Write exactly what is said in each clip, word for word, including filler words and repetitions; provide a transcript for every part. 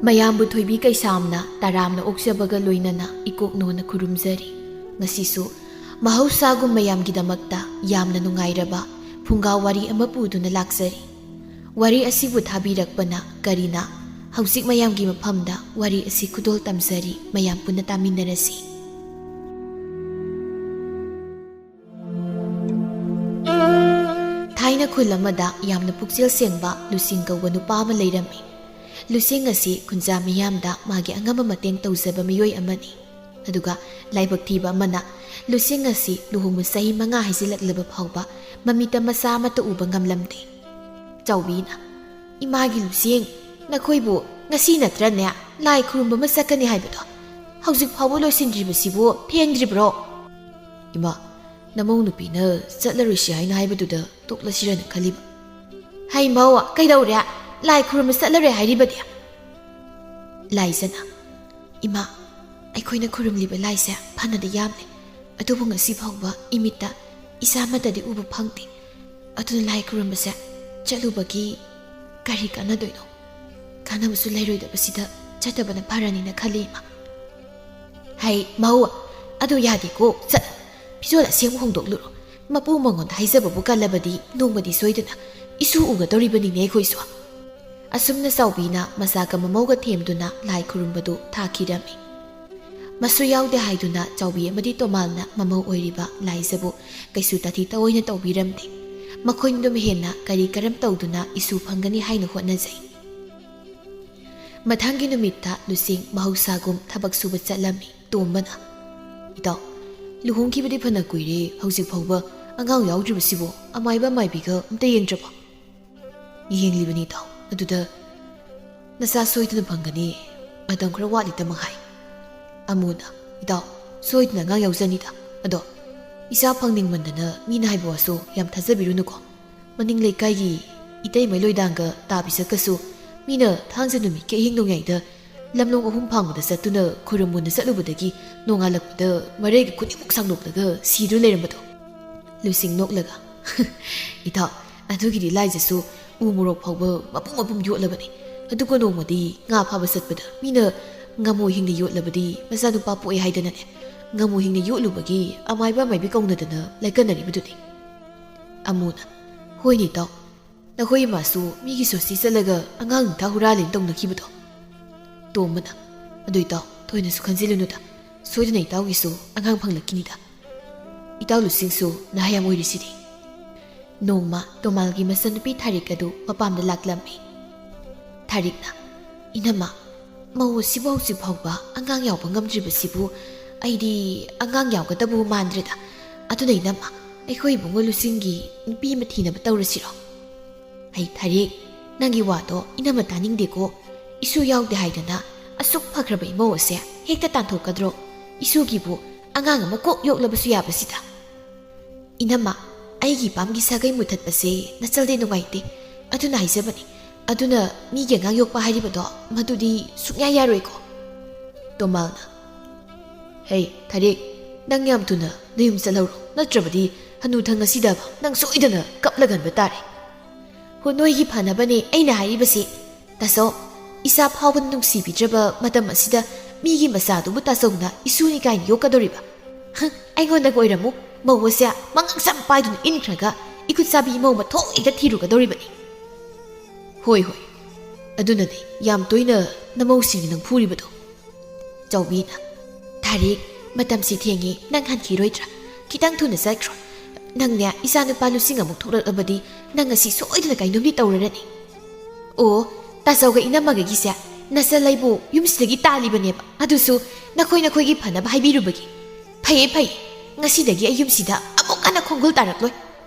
ꯃꯌꯥꯝꯕꯨ ꯊꯣꯏꯕꯤ ꯀꯩꯁꯥꯝꯅ ꯇꯔꯥꯝꯅ ꯑꯣꯛꯆꯕꯒ ꯂꯣꯏꯅꯅ ꯏꯀꯣꯛ ꯅꯣꯟꯅ ꯈꯨꯔꯨꯝꯖꯔꯤ꯫ ꯉꯁꯤꯁꯨ ꯃꯍꯧꯁꯥꯒꯨꯝ ꯃꯌꯥꯝꯒꯤꯗꯃꯛꯇ ꯌꯥꯝꯅ ꯅꯨꯡꯉꯥꯏꯔꯕ ꯐꯨꯡꯒꯥ ꯋꯥꯔꯤ ꯑꯃ ꯄꯨꯗꯨꯅ ꯂꯥꯛꯆꯔꯤ꯫ ꯋꯥꯔꯤ ꯑꯁꯤꯕꯨ ꯊꯥꯕꯤꯔꯛꯄꯅ ꯀꯔꯤꯅ? ꯍꯧꯖꯤꯛ ꯃꯌꯥꯝꯒꯤ ꯃꯐꯝꯗ ꯋꯥꯔꯤ ꯑꯁꯤ ꯈꯨꯗꯣꯜ ꯇꯝꯖꯔꯤ, ꯃꯌꯥꯝ ꯄꯨꯟꯅ ꯇꯥꯃꯤꯟꯅꯔꯁꯤ꯫ ꯊꯥꯏꯅ ꯈꯨꯜ ꯑꯃꯗ ꯌꯥꯝꯅ ꯄꯨꯛꯆꯦꯜ ꯁꯦꯡꯕ ꯂꯨꯁꯤꯡ ꯀꯧꯕ ꯅꯨꯄꯥ ꯑꯃ ꯂꯩꯔꯝꯃꯤ꯫ ꯂꯨꯁꯤꯡ ꯑꯁꯤ ꯈꯨꯟꯖꯥ ꯃꯤꯌꯥꯝꯗ ꯃꯥꯒꯤ ꯑꯉꯝꯕ ꯃꯇꯦꯡ ꯇꯧꯖꯕ ꯃꯤꯑꯣꯏ ꯑꯃꯅꯤ꯫ ꯑꯗꯨꯒ ꯂꯥꯏꯕꯛ ꯊꯤꯕ ꯑꯃꯅ, ꯂꯨꯁꯤꯡ ꯑꯁꯤ ꯂꯨꯍꯣꯡꯕ ꯆꯍꯤ ꯃꯉꯥ ꯍꯥꯏꯖꯤꯜꯂꯛꯂꯕ ꯐꯥꯎꯕ ꯃꯃꯤꯠꯇ ꯃꯆꯥ ꯑꯃꯠꯇ ꯎꯕ ꯉꯝꯂꯝꯗꯦ꯫ ꯆꯥꯎꯕꯤꯅ, "ꯏꯃꯥꯒꯤ ꯂꯨꯁꯤꯡ, ꯅꯈꯣꯏꯕꯨ ꯉꯁꯤ ꯅꯠꯇ꯭ꯔꯅꯦ ꯂꯥꯏ ꯈꯨꯔꯨꯝꯕ ꯑꯃ ꯆꯠꯀꯅꯤ ꯍꯥꯏꯕꯗꯣ? ꯍꯧꯖꯤꯛ ꯐꯥꯎꯕ ꯂꯣꯏꯁꯤꯟꯗ꯭ꯔꯤꯕꯁꯤꯕꯨ ꯊꯦꯡꯗ꯭ꯔꯤꯕ꯭ꯔꯣ?" "ꯏꯃꯥ, ꯅꯃꯧ ꯅꯨꯄꯤꯅ ꯆꯠꯂꯔꯣꯏꯁꯤ ꯍꯥꯏꯅ ꯍꯥꯏꯕꯗꯨꯗ ꯇꯣꯛꯂꯁꯤꯔꯅ ꯈꯜꯂꯤꯕ꯫" "ꯍꯩ ꯃꯧ, ꯀꯩꯗꯧꯔꯦ? ꯂꯥꯏ ꯈꯨꯔꯨꯝꯕ ꯆꯠꯂꯔꯣꯏ ꯍꯥꯏꯔꯤꯕꯗꯤ?" ꯂꯥꯏꯖꯅ, "ꯏꯃꯥ, ꯑꯩꯈꯣꯏꯅ ꯈꯨꯔꯨꯝꯂꯤꯕ ꯂꯥꯏꯁꯦ ꯐꯅꯗꯤ ꯌꯥꯝꯂꯦ, ꯑꯗꯨꯕꯨ ꯉꯁꯤ ꯐꯥꯎꯕ ꯏꯃꯤꯠꯇ ꯏꯆꯥꯃꯠꯇꯗꯤ ꯎꯕ ꯐꯪꯗꯦ꯫ ꯑꯗꯨꯅ ꯂꯥꯏ ꯈꯨꯔꯨꯝꯕꯁꯦ ꯆꯠꯂꯨꯕꯒꯤ ꯀꯔꯤ ꯀꯥꯟꯅꯗꯣꯏꯅꯣ? ꯀꯥꯟꯅꯕꯁꯨ ꯂꯩꯔꯣꯏꯗꯕꯁꯤꯗ ꯆꯠꯇꯕꯅ ꯐꯔꯅꯤꯅ ꯈꯜꯂꯤ, ꯏꯃꯥ꯫" "ꯍꯩ ꯃꯧ, ꯑꯗꯨ ꯌꯥꯗꯦꯀꯣ, ꯆꯠ꯫ ꯐꯤꯖꯣꯜ ꯑꯁꯦꯡꯕ ꯍꯣꯡꯗꯣꯛꯂꯨꯔꯣ꯫ ꯃꯄꯨ ꯃꯉꯣꯟꯗ ꯍꯥꯏꯖꯕꯕꯨ ꯀꯜꯂꯕꯗꯤ ꯅꯣꯡꯃꯗꯤ ꯁꯣꯏꯗꯅ ꯏꯁꯨ ꯎꯒꯗꯧꯔꯤꯕꯅꯤꯅꯦ ꯑꯩꯈꯣꯏꯁꯨ꯫" ꯑꯁꯨꯝꯅ ꯆꯥꯎꯕꯤꯅ ꯃꯆꯥꯒ ꯃꯃꯧꯒ ꯊꯦꯝꯗꯨꯅ ꯂꯥꯏ ꯈꯨꯔꯨꯝꯕꯗꯨ ꯊꯥꯈꯤꯔꯝꯃꯤ꯫ ꯃꯁꯨ ꯌꯥꯎꯗꯦ ꯍꯥꯏꯗꯨꯅ ꯆꯥꯎꯕꯤ ꯑꯃꯗꯤ ꯇꯣꯃꯥꯜꯅ ꯃꯃꯧ ꯑꯣꯏꯔꯤꯕ ꯂꯥꯏꯖꯕꯨ ꯀꯩꯁꯨ ꯇꯥꯊꯤ ꯇꯑꯣꯏꯅ ꯇꯧꯕꯤꯔꯝꯗꯦ꯫ ꯃꯈꯣꯏꯅ ꯑꯗꯨꯝ ꯍꯦꯟꯅ ꯀꯔꯤ ꯀꯔꯝ ꯇꯧꯗꯨꯅ ꯏꯁꯨ ꯐꯪꯒꯅꯤ ꯍꯥꯏꯅ ꯍꯣꯠꯅꯖꯩ꯫ ꯃꯊꯪꯒꯤ ꯅꯨꯃꯤꯠꯇ ꯂꯨꯁꯤꯡ ꯃꯍꯧꯁꯥꯒꯨꯝ ꯊꯕꯛ ꯁꯨꯕ ꯆꯠꯂꯝꯃꯤ꯫ ꯇꯣꯝꯕꯅ, "ꯏꯇꯥꯎ, ꯂꯨꯍꯣꯡꯈꯤꯕꯗꯤ ꯐꯅ ꯀꯨꯏꯔꯦ, ꯍꯧꯖꯤꯛ ꯐꯥꯎꯕ ꯑꯉꯥꯡ ꯌꯥꯎꯗ꯭ꯔꯤꯕꯁꯤꯕꯨ ꯑꯃꯥꯏꯕ ꯑꯃꯥꯏꯕꯤꯒ ꯑꯝꯇ ꯌꯦꯡꯗ꯭ꯔꯕꯣ?" "ꯌꯦꯡꯂꯤꯕꯅꯤ ꯏꯇꯥꯎ, ꯑꯗꯨꯗ ꯅꯆꯥ ꯁꯣꯏꯗꯅ ꯐꯪꯒꯅꯤ, ꯃꯇꯝ ꯈꯔ ꯋꯥꯠꯂꯤꯇꯃꯛ ꯍꯥꯏ꯫" ꯑꯃꯨꯅ, "ꯏꯇꯥꯎ, ꯁꯣꯏꯗꯅ ꯑꯉꯥꯡ ꯌꯥꯎꯖꯅꯤꯗ, ꯑꯗꯣ ꯏꯆꯥ ꯐꯪꯅꯤꯡꯃꯟꯗꯅ ꯃꯤꯅ ꯍꯥꯏꯕ ꯋꯥꯁꯨ ꯌꯥꯝ ꯊꯥꯖꯕꯤꯔꯨꯅꯨꯀꯣ꯫ ꯃꯅꯤꯡ ꯂꯩꯀꯥꯏꯒꯤ ꯏꯇꯩꯃ ꯂꯣꯏꯗꯥꯡꯒ ꯇꯥꯕꯤ ꯆꯠꯀꯁꯨ ꯃꯤꯅ ꯊꯥꯡꯖ ꯅꯨꯃꯤꯠꯀꯤ ꯑꯍꯤꯡ ꯅꯣꯡꯌꯥꯏꯗ ꯂꯝꯂꯣꯡ ꯑꯍꯨꯝ ꯐꯥꯡꯕꯗ ꯆꯠꯇꯨꯅ ꯈꯨꯔꯨꯝꯃꯨꯅ ꯆꯠꯂꯨꯕꯗꯒꯤ ꯅꯣꯡꯉꯥꯜꯂꯛꯄꯗ ꯃꯔꯩꯒ ꯈꯨꯗꯤꯡꯃꯛ ꯁꯥꯡꯗꯣꯛꯂꯒ ꯁꯤꯗꯨꯅ ꯂꯩꯔꯝꯕꯗꯣ꯫" ꯂꯨꯁꯤꯡ ꯅꯣꯛꯂꯒ, "ꯏꯇꯥꯎ, ꯑꯗꯨꯒꯤꯗꯤ ꯂꯥꯏꯖꯁꯨ ꯎ ꯃꯣꯔꯣꯛ ꯐꯥꯎꯕ ꯃꯄꯨꯝ ꯃꯄꯨꯝ ꯌꯣꯠꯂꯕꯅꯤ꯫ ꯑꯗꯨꯒ ꯅꯣꯡꯃꯗꯤ ꯉꯥ ꯐꯥꯕ ꯆꯠꯄꯗ ꯃꯤꯅ ꯉꯥꯃꯨ ꯍꯤꯡꯅ ꯌꯣꯠꯂꯕꯗꯤ ꯃꯆꯥꯅꯨꯄꯥ ꯄꯣꯛꯑꯦ ꯍꯥꯏꯗꯅꯅꯦ, ꯉꯥꯃꯨ ꯍꯤꯡꯅ ꯌꯣꯠꯂꯨꯕꯒꯤ ꯑꯃꯥꯏꯕ ꯑꯃꯥꯏꯕꯤ ꯀꯧꯅꯗꯅ ꯂꯥꯏꯀꯠꯅꯔꯤꯕꯗꯨꯅꯤ꯫ ꯑꯃꯨꯅ, "ꯍꯣꯏꯅꯦ ꯏꯇꯥꯎ, ꯅꯈꯣꯏ ꯏꯃꯥꯁꯨ ꯃꯤꯒꯤ ꯁꯣꯁꯇꯤ ꯆꯠꯂꯒ ꯑꯉꯥꯡ ꯅꯤꯡꯊꯥ ꯍꯨꯔꯥꯜꯂꯦꯅ ꯇꯧꯅꯈꯤꯕꯗꯣ?" ꯇꯣꯝꯕꯅ, "ꯑꯗꯨ ꯏꯇꯥꯎ, ꯊꯣꯏꯅꯁꯨ ꯈꯟꯖꯤꯜꯂꯨꯅꯨꯗ, ꯁꯣꯏꯗꯅ ꯏꯇꯥꯎꯒꯤꯁꯨ ꯑꯉꯥꯡ ꯐꯪꯂꯛꯈꯤꯅꯤꯗ꯫ ꯏꯇꯥꯎ ꯂꯨꯆꯤꯡꯁꯨ ꯅꯍꯥ ꯌꯥꯝ ꯑꯣꯏꯔꯤꯁꯤꯗꯤ꯫" ꯅꯣꯡꯃ ꯇꯣꯃꯥꯜꯒꯤ ꯃꯆꯟꯅꯨꯄꯤ ꯊꯥꯔꯤꯛ ꯑꯗꯨ ꯃꯄꯥꯝꯗ ꯂꯥꯛꯂꯝꯃꯤ꯫ ꯊꯥꯔꯤꯛꯅ, "ꯏꯅꯝꯃ, ꯃꯧ ꯑꯁꯤꯕꯨ ꯍꯧꯖꯤꯛ ꯐꯥꯎꯕ ꯑꯉꯥꯡ ꯌꯥꯎꯕ ꯉꯝꯗ꯭ꯔꯤꯕꯁꯤꯕꯨ ꯑꯩꯗꯤ ꯑꯉꯥꯡ ꯌꯥꯎꯒꯗꯕ ꯃꯥꯟꯗ꯭ꯔꯦꯗ꯫ ꯑꯗꯨꯅ ꯏꯅꯝꯃ, ꯑꯩꯈꯣꯏ ꯏꯕꯨꯡꯉꯣ ꯂꯨꯆꯤꯡꯒꯤ ꯅꯨꯄꯤ ꯑꯃ ꯊꯤꯅꯕ ꯇꯧꯔꯁꯤꯔꯣ?" "ꯍꯩ ꯊꯥꯔꯤꯛ, ꯅꯪꯒꯤ ꯋꯥꯗꯣ ꯏꯅꯝꯃ ꯇꯥꯅꯤꯡꯗꯦꯀꯣ꯫ ꯏꯁꯨ ꯌꯥꯎꯗꯦ ꯍꯥꯏꯗꯅ ꯑꯁꯨꯛ ꯐꯈ꯭ꯔꯕ ꯏꯃꯧ ꯑꯁꯦ ꯍꯦꯛꯇ ꯇꯥꯟꯊꯣꯛꯀꯗ꯭ꯔꯣ? ꯏꯁꯨꯒꯤꯕꯨ ꯑꯉꯥꯡ ꯑꯃ ꯀꯣꯛ ꯌꯣꯛꯂꯕꯁꯨ ꯌꯥꯕꯁꯤꯗ꯫" "ꯏꯅꯝꯃ, ꯑꯩꯒꯤ ꯏꯄꯥꯝꯒꯤ ꯁꯥꯒꯩ ꯃꯨꯊꯠꯄꯁꯦ ꯅꯆꯜꯗꯤ ꯅꯨꯡꯉꯥꯏꯇꯦ꯫ ꯑꯗꯨꯅ ꯍꯥꯏꯖꯕꯅꯤ꯫ ꯑꯗꯨꯅ ꯃꯤꯒꯤ ꯑꯉꯥꯡ ꯌꯣꯛꯄ ꯍꯥꯏꯔꯤꯕꯗꯣ ꯃꯗꯨꯗꯤ ꯁꯨꯡꯌꯥ ꯌꯥꯔꯣꯏꯀꯣ꯫" ꯇꯣꯃꯥꯜꯅ, "ꯍꯩ ꯊꯥꯔꯤꯛ, ꯅꯪ ꯌꯥꯝ ꯊꯨꯅ ꯅꯌꯨꯝ ꯆꯠꯍꯧꯔꯣ, ꯅꯠꯇ꯭ꯔꯕꯗꯤ ꯍꯅꯨꯊꯪ ꯑꯁꯤꯗ ꯅꯪ ꯁꯣꯏꯗꯅ ꯀꯞꯂꯒꯟꯕ ꯇꯥꯔꯦ꯫" "ꯍꯣ, ꯅꯣꯏꯒꯤ ꯐꯅꯕꯅꯦ ꯑꯩꯅ ꯍꯥꯏꯔꯤꯕꯁꯤ꯫ ꯇꯥꯆꯧ, ꯏꯆꯥ ꯐꯥꯎꯕ ꯅꯨꯡꯁꯤꯕꯤꯗ꯭ꯔꯕ ꯃꯇꯝ ꯑꯁꯤꯗ ꯃꯤꯒꯤ ꯃꯆꯥꯗꯨꯕꯨ ꯇꯥꯆꯧꯅ ꯏꯁꯨꯅꯤ ꯀꯥꯏꯅ ꯌꯣꯛꯀꯗꯧꯔꯤꯕ? ꯍꯪ, ꯑꯩꯉꯣꯟꯗꯒ ꯑꯣꯏꯔꯝꯃꯨ, ꯃꯧ ꯑꯁꯦ ꯃꯉꯛꯁꯝ ꯄꯥꯏꯗꯨꯅ ꯏꯟꯈ꯭ꯔꯒ ꯏꯈꯨꯠ ꯆꯥꯕꯤ ꯃꯧ ꯃꯊꯣꯛ ꯍꯦꯛꯇ ꯊꯤꯔꯨꯒꯗꯧꯔꯤꯕꯅꯤ꯫" "ꯍꯣꯏ, ꯍꯣꯏ, ꯑꯗꯨꯅꯅꯤ ꯌꯥꯝ ꯇꯣꯏꯅ ꯅꯃꯧꯁꯤꯡꯅ ꯅꯪ ꯐꯨꯔꯤꯕꯗꯣ꯫" ꯆꯥꯎꯕꯤꯅ, "ꯊꯥꯔꯤꯛ, ꯃꯇꯝꯁꯤ ꯊꯦꯡꯉꯤ, ꯅꯪ ꯍꯟꯈꯤꯔꯣꯏꯗ꯭ꯔꯥ? ꯈꯤꯇꯪ ꯊꯨꯅ ꯆꯠꯈ꯭ꯔꯣ꯫ ꯅꯪꯅꯦ, ꯏꯆꯥ ꯅꯨꯄꯥ ꯂꯨꯆꯤꯡ ꯑꯃꯨꯛ ꯊꯣꯛꯂꯛꯂꯕꯗꯤ ꯅꯪ ꯉꯁꯤ ꯁꯣꯏꯗꯅ ꯀꯩꯅꯣꯝꯗꯤ ꯇꯧꯔꯔꯅꯤ꯫" "ꯑꯣ, ꯇꯥꯆꯧꯒ ꯏꯅꯝꯃꯒꯒꯤꯁꯦ ꯅꯆꯜ ꯑꯩꯕꯨ ꯌꯨꯝꯁꯤꯗꯒꯤ ꯇꯥꯜꯂꯤꯕꯅꯦꯕ, ꯑꯗꯨꯁꯨ ꯅꯈꯣꯏ ꯅꯈꯣꯏꯒꯤ ꯐꯅꯕ ꯍꯥꯏꯕꯤꯔꯨꯕꯒꯤ꯫ ꯐꯩꯌꯦ, ꯐꯩꯌꯦ, ꯉꯁꯤꯗꯒꯤ ꯑꯩ ꯌꯨꯝꯁꯤꯗ ꯑꯃꯨꯛ ꯍꯟꯅ ꯈꯣꯡꯒꯨꯜ ꯇꯥꯔꯛꯂꯣꯏ꯫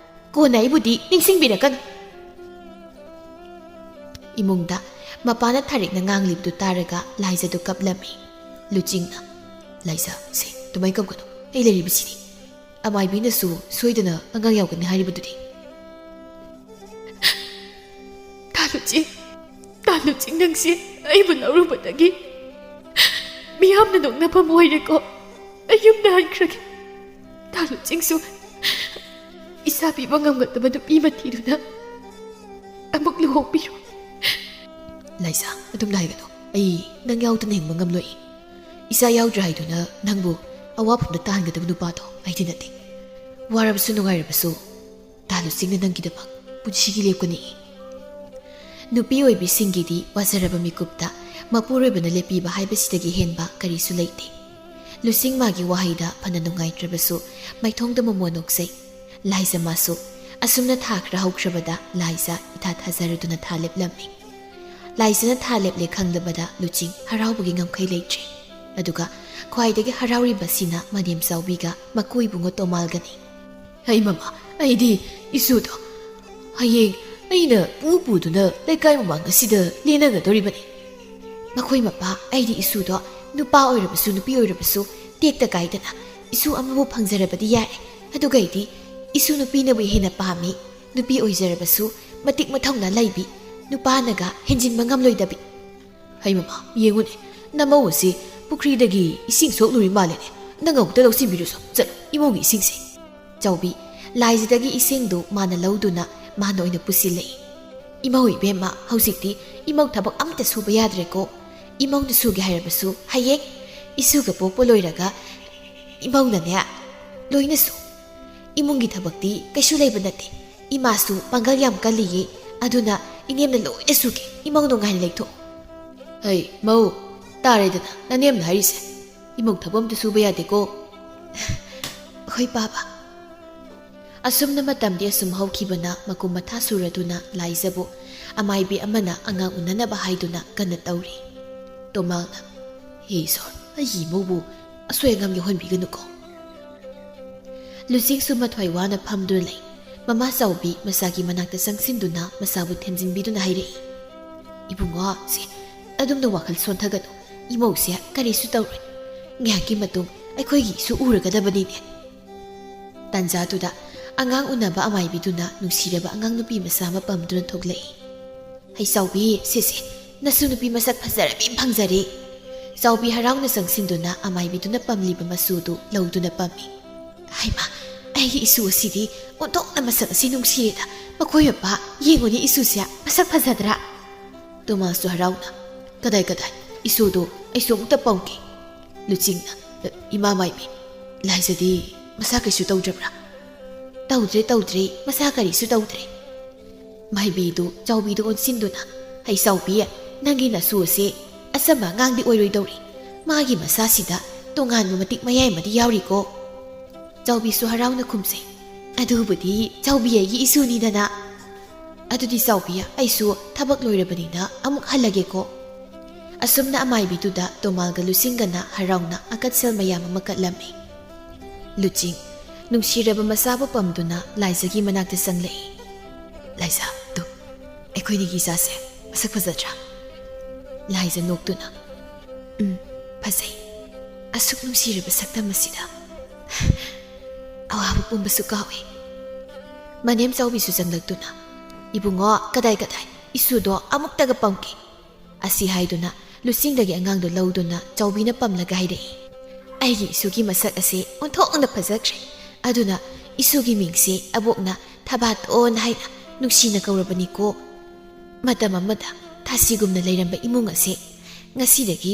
ꯀꯣꯟꯅ ꯑꯩꯕꯨꯗꯤ ꯅꯤꯡꯁꯤꯡꯕꯤꯔꯛꯀꯅꯨ꯫" ꯏꯃꯨꯡꯗ ꯃꯄꯥꯅ ꯊꯥꯔꯤꯛꯅ ꯉꯥꯡꯂꯤꯕꯗꯨ ꯇꯥꯔꯒ ꯂꯥꯏꯖꯗꯨ ꯀꯞꯂꯝꯃꯤ꯫ ꯂꯨꯆꯤꯡꯅ, "ꯂꯥꯏꯖ, ꯁꯦ, ꯑꯗꯨꯃꯥꯏꯅ ꯀꯞꯀꯅꯨ, ꯑꯩ ꯂꯩꯔꯤꯕꯁꯤꯗꯤ꯫ ꯑꯃꯥꯏꯕꯤꯅꯁꯨ ꯁꯣꯏꯗꯅ ꯑꯉꯥꯡ ꯌꯥꯎꯒꯅꯤ ꯍꯥꯏꯔꯤꯕꯗꯨꯗꯤ꯫" "ꯇꯥ ꯂꯨꯆꯤꯡ, ꯇꯥ ꯂꯨꯆꯤꯡ, ꯅꯪꯁꯦ ꯑꯩꯕꯨ ꯂꯧꯔꯨꯕꯗꯒꯤ ꯃꯤꯌꯥꯝꯅ ꯅꯣꯛꯅꯐꯝ ꯑꯣꯏꯔꯦꯀꯣ꯫ ꯑꯩ ꯌꯨꯝꯗ ꯍꯟꯈ꯭ꯔꯒꯦ꯫ ꯇꯥ ꯂꯨꯆꯤꯡꯁꯨ ꯏꯆꯥ ꯄꯤꯕ ꯉꯝꯒꯗꯕ ꯅꯨꯄꯤ ꯑꯃ ꯊꯤꯗꯨꯅ ꯑꯃꯨꯛ ꯂꯨꯍꯣꯡꯕꯤꯔꯣ꯫" "ꯂꯥꯏꯖꯥ, ꯑꯗꯨꯝꯅ ꯍꯥꯏꯒꯅꯨ꯫ ꯑꯩ ꯅꯪ ꯌꯥꯎꯗꯅ ꯍꯤꯡꯕ ꯉꯝꯂꯣꯏ꯫ ꯏꯆꯥ ꯌꯥꯎꯗ꯭ꯔꯦ ꯍꯥꯏꯗꯨꯅ ꯅꯪꯕꯨ ꯑꯋꯥꯐꯝꯗ ꯇꯥꯍꯟꯒꯗꯕ ꯅꯨꯄꯥꯗꯣ ꯑꯩꯗꯤ ꯅꯠꯇꯦ꯫ ꯋꯥꯔꯕꯁꯨ ꯅꯨꯡꯉꯥꯏꯔꯕꯁꯨ ꯇꯥ ꯂꯨꯆꯤꯡꯅ ꯅꯪꯒꯤꯗꯃꯛ ꯄꯨꯟꯁꯤꯒꯤ ꯂꯦꯞꯀꯅꯤ꯫" ꯅꯨꯄꯤ ꯑꯣꯏꯕꯤꯁꯤꯡꯒꯤꯗꯤ ꯋꯥꯖꯔꯕ ꯃꯤꯀꯨꯞꯇ ꯃꯄꯨꯔꯣꯏꯕꯅ ꯂꯦꯞꯄꯤꯕ ꯍꯥꯏꯕꯁꯤꯗꯒꯤ ꯍꯦꯟꯕ ꯀꯔꯤꯁꯨ ꯂꯩꯇꯦ꯫ ꯂꯨꯆꯤꯡ ꯃꯥꯒꯤ ꯋꯥꯍꯩꯗ ꯐꯅ ꯅꯨꯡꯉꯥꯏꯇ꯭ꯔꯕꯁꯨ ꯃꯥꯏꯊꯣꯡꯗ ꯃꯃꯣꯟ ꯅꯣꯛꯆꯩ꯫ ꯂꯥꯏꯖ ꯃꯥꯁꯨ ꯑꯁꯨꯝꯅ ꯊꯥ ꯈꯔ ꯍꯧꯈ꯭ꯔꯕꯗ ꯂꯥꯏꯖ ꯏꯊꯥ ꯊꯥꯖꯔꯗꯨꯅ ꯊꯥ ꯂꯦꯞꯂꯝꯃꯤ꯫ ꯂꯥꯏꯖꯅ ꯊꯥ ꯂꯦꯞꯂꯦ ꯈꯪꯂꯕꯗ ꯂꯨꯆꯤꯡ ꯍꯔꯥꯎꯕꯒꯤ ꯉꯝꯈꯩ ꯂꯩꯇ꯭ꯔꯦ꯫ ꯑꯗꯨꯒ ꯈ꯭ꯋꯥꯏꯗꯒꯤ ꯍꯔꯥꯎꯔꯤꯕꯁꯤꯅ ꯃꯅꯦꯝ ꯆꯥꯎꯕꯤꯒ ꯃꯀꯨ ꯏꯕꯨꯡꯉꯣ ꯇꯣꯃꯥꯜꯒꯅꯤ꯫ "ꯍꯩ ꯃꯃꯥ, ꯑꯩꯗꯤ ꯏꯁꯨꯗꯣ ꯍꯌꯦꯡ ꯑꯩꯅ ꯄꯨ ꯄꯨꯗꯨꯅ ꯂꯩꯀꯥꯏ ꯃꯃꯥꯡ ꯑꯁꯤꯗ ꯂꯦꯟꯅꯒꯗꯧꯔꯤꯕꯅꯤ꯫" "ꯃꯈꯣꯏ ꯃꯄꯥ, ꯑꯩꯗꯤ ꯏꯁꯨꯗꯣ ꯅꯨꯄꯥ ꯑꯣꯏꯔꯕꯁꯨ ꯅꯨꯄꯤ ꯑꯣꯏꯔꯕꯁꯨ ꯇꯦꯛꯇ ꯀꯥꯏꯗꯅ ꯏꯁꯨ ꯑꯃꯕꯨ ꯐꯪꯖꯔꯕꯗꯤ ꯌꯥꯔꯦ꯫ ꯑꯗꯨꯒ ꯑꯩꯗꯤ ꯏꯁꯨ ꯅꯨꯄꯤꯅꯕꯨ ꯍꯦꯟꯅ ꯄꯥꯝꯃꯤ꯫ ꯅꯨꯄꯤ ꯑꯣꯏꯖꯔꯕꯁꯨ ꯃꯇꯤꯛ ꯃꯊꯧꯅꯥ ꯂꯩꯕꯤ, ꯅꯨꯄꯥꯅꯒ ꯍꯦꯟꯖꯤꯟꯕ ꯉꯝꯂꯣꯏꯗꯕꯤ꯫" "ꯍꯩ ꯃꯃꯥ, ꯌꯦꯡꯉꯨꯅꯦ, ꯅꯃꯧ ꯑꯁꯤ ꯄꯨꯈ꯭ꯔꯤꯗꯒꯤ ꯏꯁꯤꯡ ꯁꯣꯛꯂꯨꯔꯤ ꯃꯥꯜꯂꯦꯅꯦ꯫ ꯅꯪ ꯑꯃꯨꯛꯇ ꯂꯧꯁꯤꯟꯕꯤꯔꯨꯁꯣ, ꯆꯠꯂꯣ, ꯏꯃꯧꯒꯤ ꯏꯁꯤꯡꯁꯦ꯫" ꯆꯥꯎꯕꯤ ꯂꯥꯏꯖꯗꯒꯤ ꯏꯁꯤꯡꯗꯨ ꯃꯥꯅ ꯂꯧꯗꯨꯅ ꯃꯥꯅ ꯑꯣꯏꯅ ꯄꯨꯁꯤꯜꯂꯛꯏ꯫ "ꯏꯃꯧ ꯏꯕꯦꯝꯃ, ꯍꯧꯖꯤꯛꯇꯤ ꯏꯃꯧ ꯊꯕꯛ ꯑꯝꯇ ꯁꯨꯕ ꯌꯥꯗ꯭ꯔꯦꯀꯣ꯫ ꯏꯃꯧꯅ ꯁꯨꯒꯦ ꯍꯥꯏꯔꯕꯁꯨ ꯍꯌꯦꯡ ꯏꯁꯨꯒ ꯄꯣꯛꯄ ꯂꯣꯏꯔꯒ ꯏꯃꯧꯅꯅꯦ ꯂꯣꯏꯅ ꯁꯨ꯫ ꯏꯃꯨꯡꯒꯤ ꯊꯕꯛꯇꯤ ꯀꯩꯁꯨ ꯂꯩꯕ ꯅꯠꯇꯦ꯫ ꯏꯃꯥꯁꯨ ꯄꯥꯡꯒꯜ ꯌꯥꯝ ꯀꯜꯂꯤꯌꯦ꯫ ꯑꯗꯨꯅ ꯏꯅꯦꯝꯅ ꯂꯣꯏꯅ ꯁꯨꯒꯦ꯫ ꯏꯃꯧ ꯅꯨꯡꯉꯥꯏꯅ ꯂꯩꯊꯣꯛꯎ꯫" "ꯍꯩ ꯃꯧ, ꯇꯥꯔꯦꯗꯅ ꯅꯅꯦꯝꯅ ꯍꯥꯏꯔꯤꯁꯦ꯫ ꯏꯃꯧ ꯊꯕꯛ ꯑꯝꯇ ꯁꯨꯕ ꯌꯥꯗꯦꯀꯣ꯫" "ꯍꯣꯏ ꯄꯥꯕ꯫" ꯑꯁꯨꯝꯅ ꯃꯇꯝꯗꯤ ꯑꯁꯨꯝ ꯍꯧꯈꯤꯕꯅ ꯃꯀꯨꯝ ꯃꯊꯥ ꯁꯨꯔꯗꯨꯅ ꯂꯥꯏꯖꯕꯨ ꯑꯃꯥꯏꯕꯤ ꯑꯃꯅ ꯑꯉꯥꯡ ꯎꯅꯅꯕ ꯍꯥꯏꯗꯨꯅ ꯀꯟꯅ ꯇꯧꯔꯤ꯫ ꯇꯣꯃꯥꯜꯅ, "ꯍꯦ ꯏꯁꯣꯔ, ꯑꯩꯒꯤ ꯏꯃꯧꯕꯨ ꯑꯁꯣꯏ ꯑꯉꯥꯝ ꯌꯥꯎꯍꯟꯕꯤꯒꯅꯨꯀꯣ꯫" ꯂꯨꯆꯤꯡꯁꯨ ꯃꯊ꯭ꯋꯥꯏ ꯋꯥꯅ ꯐꯝꯗꯨꯅ ꯂꯩ꯫ ꯃꯃꯥ ꯆꯥꯎꯕꯤ ꯃꯆꯥꯒꯤ ꯃꯅꯥꯛꯇ ꯆꯪꯁꯤꯟꯗꯨꯅ ꯃꯆꯥꯕꯨ ꯊꯦꯝꯖꯤꯟꯕꯤꯗꯨꯅ ꯍꯥꯏꯔꯛꯏ, "ꯏꯕꯨꯡꯉꯣ, ꯁꯦ, ꯑꯗꯨꯝꯅ ꯋꯥꯈꯜ ꯁꯣꯟꯊꯒꯅꯨ꯫ ꯏꯃꯧꯁꯦ ꯀꯔꯤꯁꯨ ꯇꯧꯔꯣꯏ꯫ ꯉꯥꯏꯍꯥꯛꯀꯤ ꯃꯇꯨꯡ ꯑꯩꯈꯣꯏꯒꯤꯁꯨ ꯎꯔꯒꯗꯕꯅꯤꯅꯦ꯫" ꯇꯥꯟꯖꯥꯗꯨꯗ ꯑꯉꯥꯡ ꯎꯅꯕ ꯑꯃꯥꯏꯕꯤꯗꯨꯅ ꯅꯨꯡꯁꯤꯔꯕ ꯑꯉꯥꯡ ꯅꯨꯄꯤ ꯃꯆꯥ ꯑꯃ ꯄꯝꯗꯨꯅ ꯊꯣꯛꯂꯛꯏ꯫ "ꯍꯩ ꯆꯥꯎꯕꯤ, ꯁꯤꯁꯦ, ꯅꯁꯨ ꯅꯨꯄꯤ ꯃꯁꯛ ꯐꯖꯔꯕꯤ ꯑꯃ ꯐꯪꯖꯔꯦ꯫" ꯆꯥꯎꯕꯤ ꯍꯔꯥꯎꯅ ꯆꯪꯁꯤꯟꯗꯨꯅ ꯑꯃꯥꯏꯕꯤꯗꯨꯅ ꯄꯝꯂꯤꯕ ꯃꯆꯨꯗꯨ ꯂꯧꯗꯨꯅ ꯄꯝꯃꯤ꯫ "ꯍꯩꯃꯥ, ꯑꯩꯒꯤ ꯏꯁꯨ ꯑꯁꯤꯗꯤ ꯑꯣꯟꯊꯣꯛꯅ ꯃꯁꯛ ꯑꯁꯤ ꯅꯨꯡꯁꯤꯔꯦꯗ꯫ ꯃꯈꯣꯏ ꯃꯄꯥ, ꯌꯦꯡꯉꯨꯅꯦ ꯏꯁꯨꯁꯦ, ꯃꯁꯛ ꯐꯖꯗ꯭ꯔꯥ?" ꯇꯣꯃꯥꯁꯁꯨ ꯍꯔꯥꯎꯅ, "ꯀꯗꯥꯏ, ꯀꯗꯥꯏ? ꯏꯁꯨꯗꯣ ꯑꯩꯁꯨ ꯑꯃꯨꯛꯇ ꯄꯝꯒꯦ꯫" ꯂꯨꯆꯤꯡꯅ, "ꯏꯃꯥ ꯃꯥꯏꯕꯤ, ꯂꯥꯏꯖꯗꯤ ꯃꯁꯥ ꯀꯩꯁꯨ ꯇꯧꯗ꯭ꯔꯕ꯭ꯔꯥ?" "ꯇꯧꯗ꯭ꯔꯦ, ꯇꯧꯗ꯭ꯔꯦ, ꯃꯁꯥ ꯀꯔꯤꯁꯨ ꯇꯧꯗ꯭ꯔꯦ꯫" ꯃꯥꯏꯕꯤꯗꯨ ꯆꯥꯎꯕꯤꯗ ꯑꯣꯟꯁꯤꯟꯗꯨꯅ, "ꯍꯩ ꯆꯥꯎꯕꯤ, ꯅꯪꯒꯤ ꯅꯁꯨ ꯑꯁꯦ ꯑꯆꯝꯕ ꯑꯉꯥꯡꯗꯤ ꯑꯣꯏꯔꯣꯏꯗꯧꯔꯤ꯫ ꯃꯥꯒꯤ ꯃꯁꯥꯁꯤꯗ ꯇꯣꯉꯥꯟꯕ ꯃꯇꯤꯛ ꯃꯌꯥꯏ ꯑꯃꯗꯤ ꯌꯥꯎꯔꯤꯀꯣ꯫" ꯆꯥꯎꯕꯤꯁꯨ ꯍꯔꯥꯎꯅ ꯈꯨꯝꯖꯩ, "ꯑꯗꯨꯕꯨꯗꯤ ꯆꯥꯎꯕꯤ ꯑꯩꯒꯤ ꯏꯁꯨꯅꯤꯗꯅ꯫ ꯑꯗꯨꯗꯤ ꯆꯥꯎꯕꯤ, ꯑꯩꯁꯨ ꯊꯕꯛ ꯂꯣꯏꯔꯕꯅꯤꯅ ꯑꯃꯨꯛ ꯍꯜꯂꯒꯦꯀꯣ꯫" ꯑꯁꯨꯝꯅ ꯑꯃꯥꯏꯕꯤꯗꯨꯗ ꯇꯣꯃꯥꯜꯒ ꯂꯨꯆꯤꯡꯒꯅ ꯍꯔꯥꯎꯅ ꯑꯀꯠꯁꯦꯜ ꯃꯌꯥꯝ ꯑꯃ ꯀꯠꯂꯝꯃꯤ꯫ ꯂꯨꯆꯤꯡ, ꯅꯨꯡꯁꯤꯔꯕ ꯃꯆꯥꯕꯨ ꯄꯝꯗꯨꯅ ꯂꯥꯏꯖꯒꯤ ꯃꯅꯥꯛꯇ ꯆꯪꯂꯛꯏ꯫ "ꯂꯥꯏꯖ, ꯇꯨ, ꯑꯩꯈꯣꯏꯅꯤꯒꯤ ꯏꯆꯥꯁꯦ ꯃꯁꯛ ꯐꯖꯗ꯭ꯔꯥ?" ꯂꯥꯏꯖ ꯅꯣꯛꯇꯨꯅ, "ꯎꯝ, ꯐꯖꯩ꯫ ꯑꯁꯨꯛ ꯅꯨꯡꯁꯤꯔꯕ ꯁꯛꯇꯝ ꯑꯁꯤꯗ ꯑꯋꯥꯕ ꯄꯨꯝꯕꯁꯨ ꯀꯥꯎꯏ꯫" ꯃꯅꯦꯝ ꯆꯥꯎꯕꯤꯁꯨ ꯆꯪꯂꯛꯇꯨꯅ, "ꯏꯕꯨꯡꯉꯣ, ꯀꯗꯥꯏ ꯀꯗꯥꯏ? ꯏꯁꯨꯗꯣ ꯑꯃꯨꯛꯇꯒ ꯄꯝꯒꯦ꯫" ꯑꯁꯤ ꯍꯥꯏꯗꯨꯅ ꯂꯨꯆꯤꯡꯗꯒꯤ ꯑꯉꯥꯡꯗꯨ ꯂꯧꯗꯨꯅ ꯆꯥꯎꯕꯤꯅ ꯄꯝꯂꯒ ꯍꯥꯏꯔꯛꯏ, "ꯑꯩꯒꯤ ꯏꯁꯨꯒꯤ ꯃꯁꯛ ꯑꯁꯤ ꯑꯣꯟꯊꯣꯛꯅ ꯐꯖꯈ꯭ꯔꯦ꯫ ꯑꯗꯨꯅ ꯏꯁꯨꯒꯤ ꯃꯤꯡꯁꯤ ꯑꯕꯣꯛꯅ ꯊꯕꯥꯇꯣꯟ ꯍꯥꯏꯅ ꯅꯨꯡꯁꯤꯅ ꯀꯧꯔꯕꯅꯤꯀꯣ꯫ ꯃꯇꯝ ꯑꯃꯗ ꯊꯥꯁꯤꯒꯨꯝꯅ ꯂꯩꯔꯝꯕ ꯏꯃꯨꯡ ꯑꯁꯤ ꯉꯁꯤꯗꯒꯤ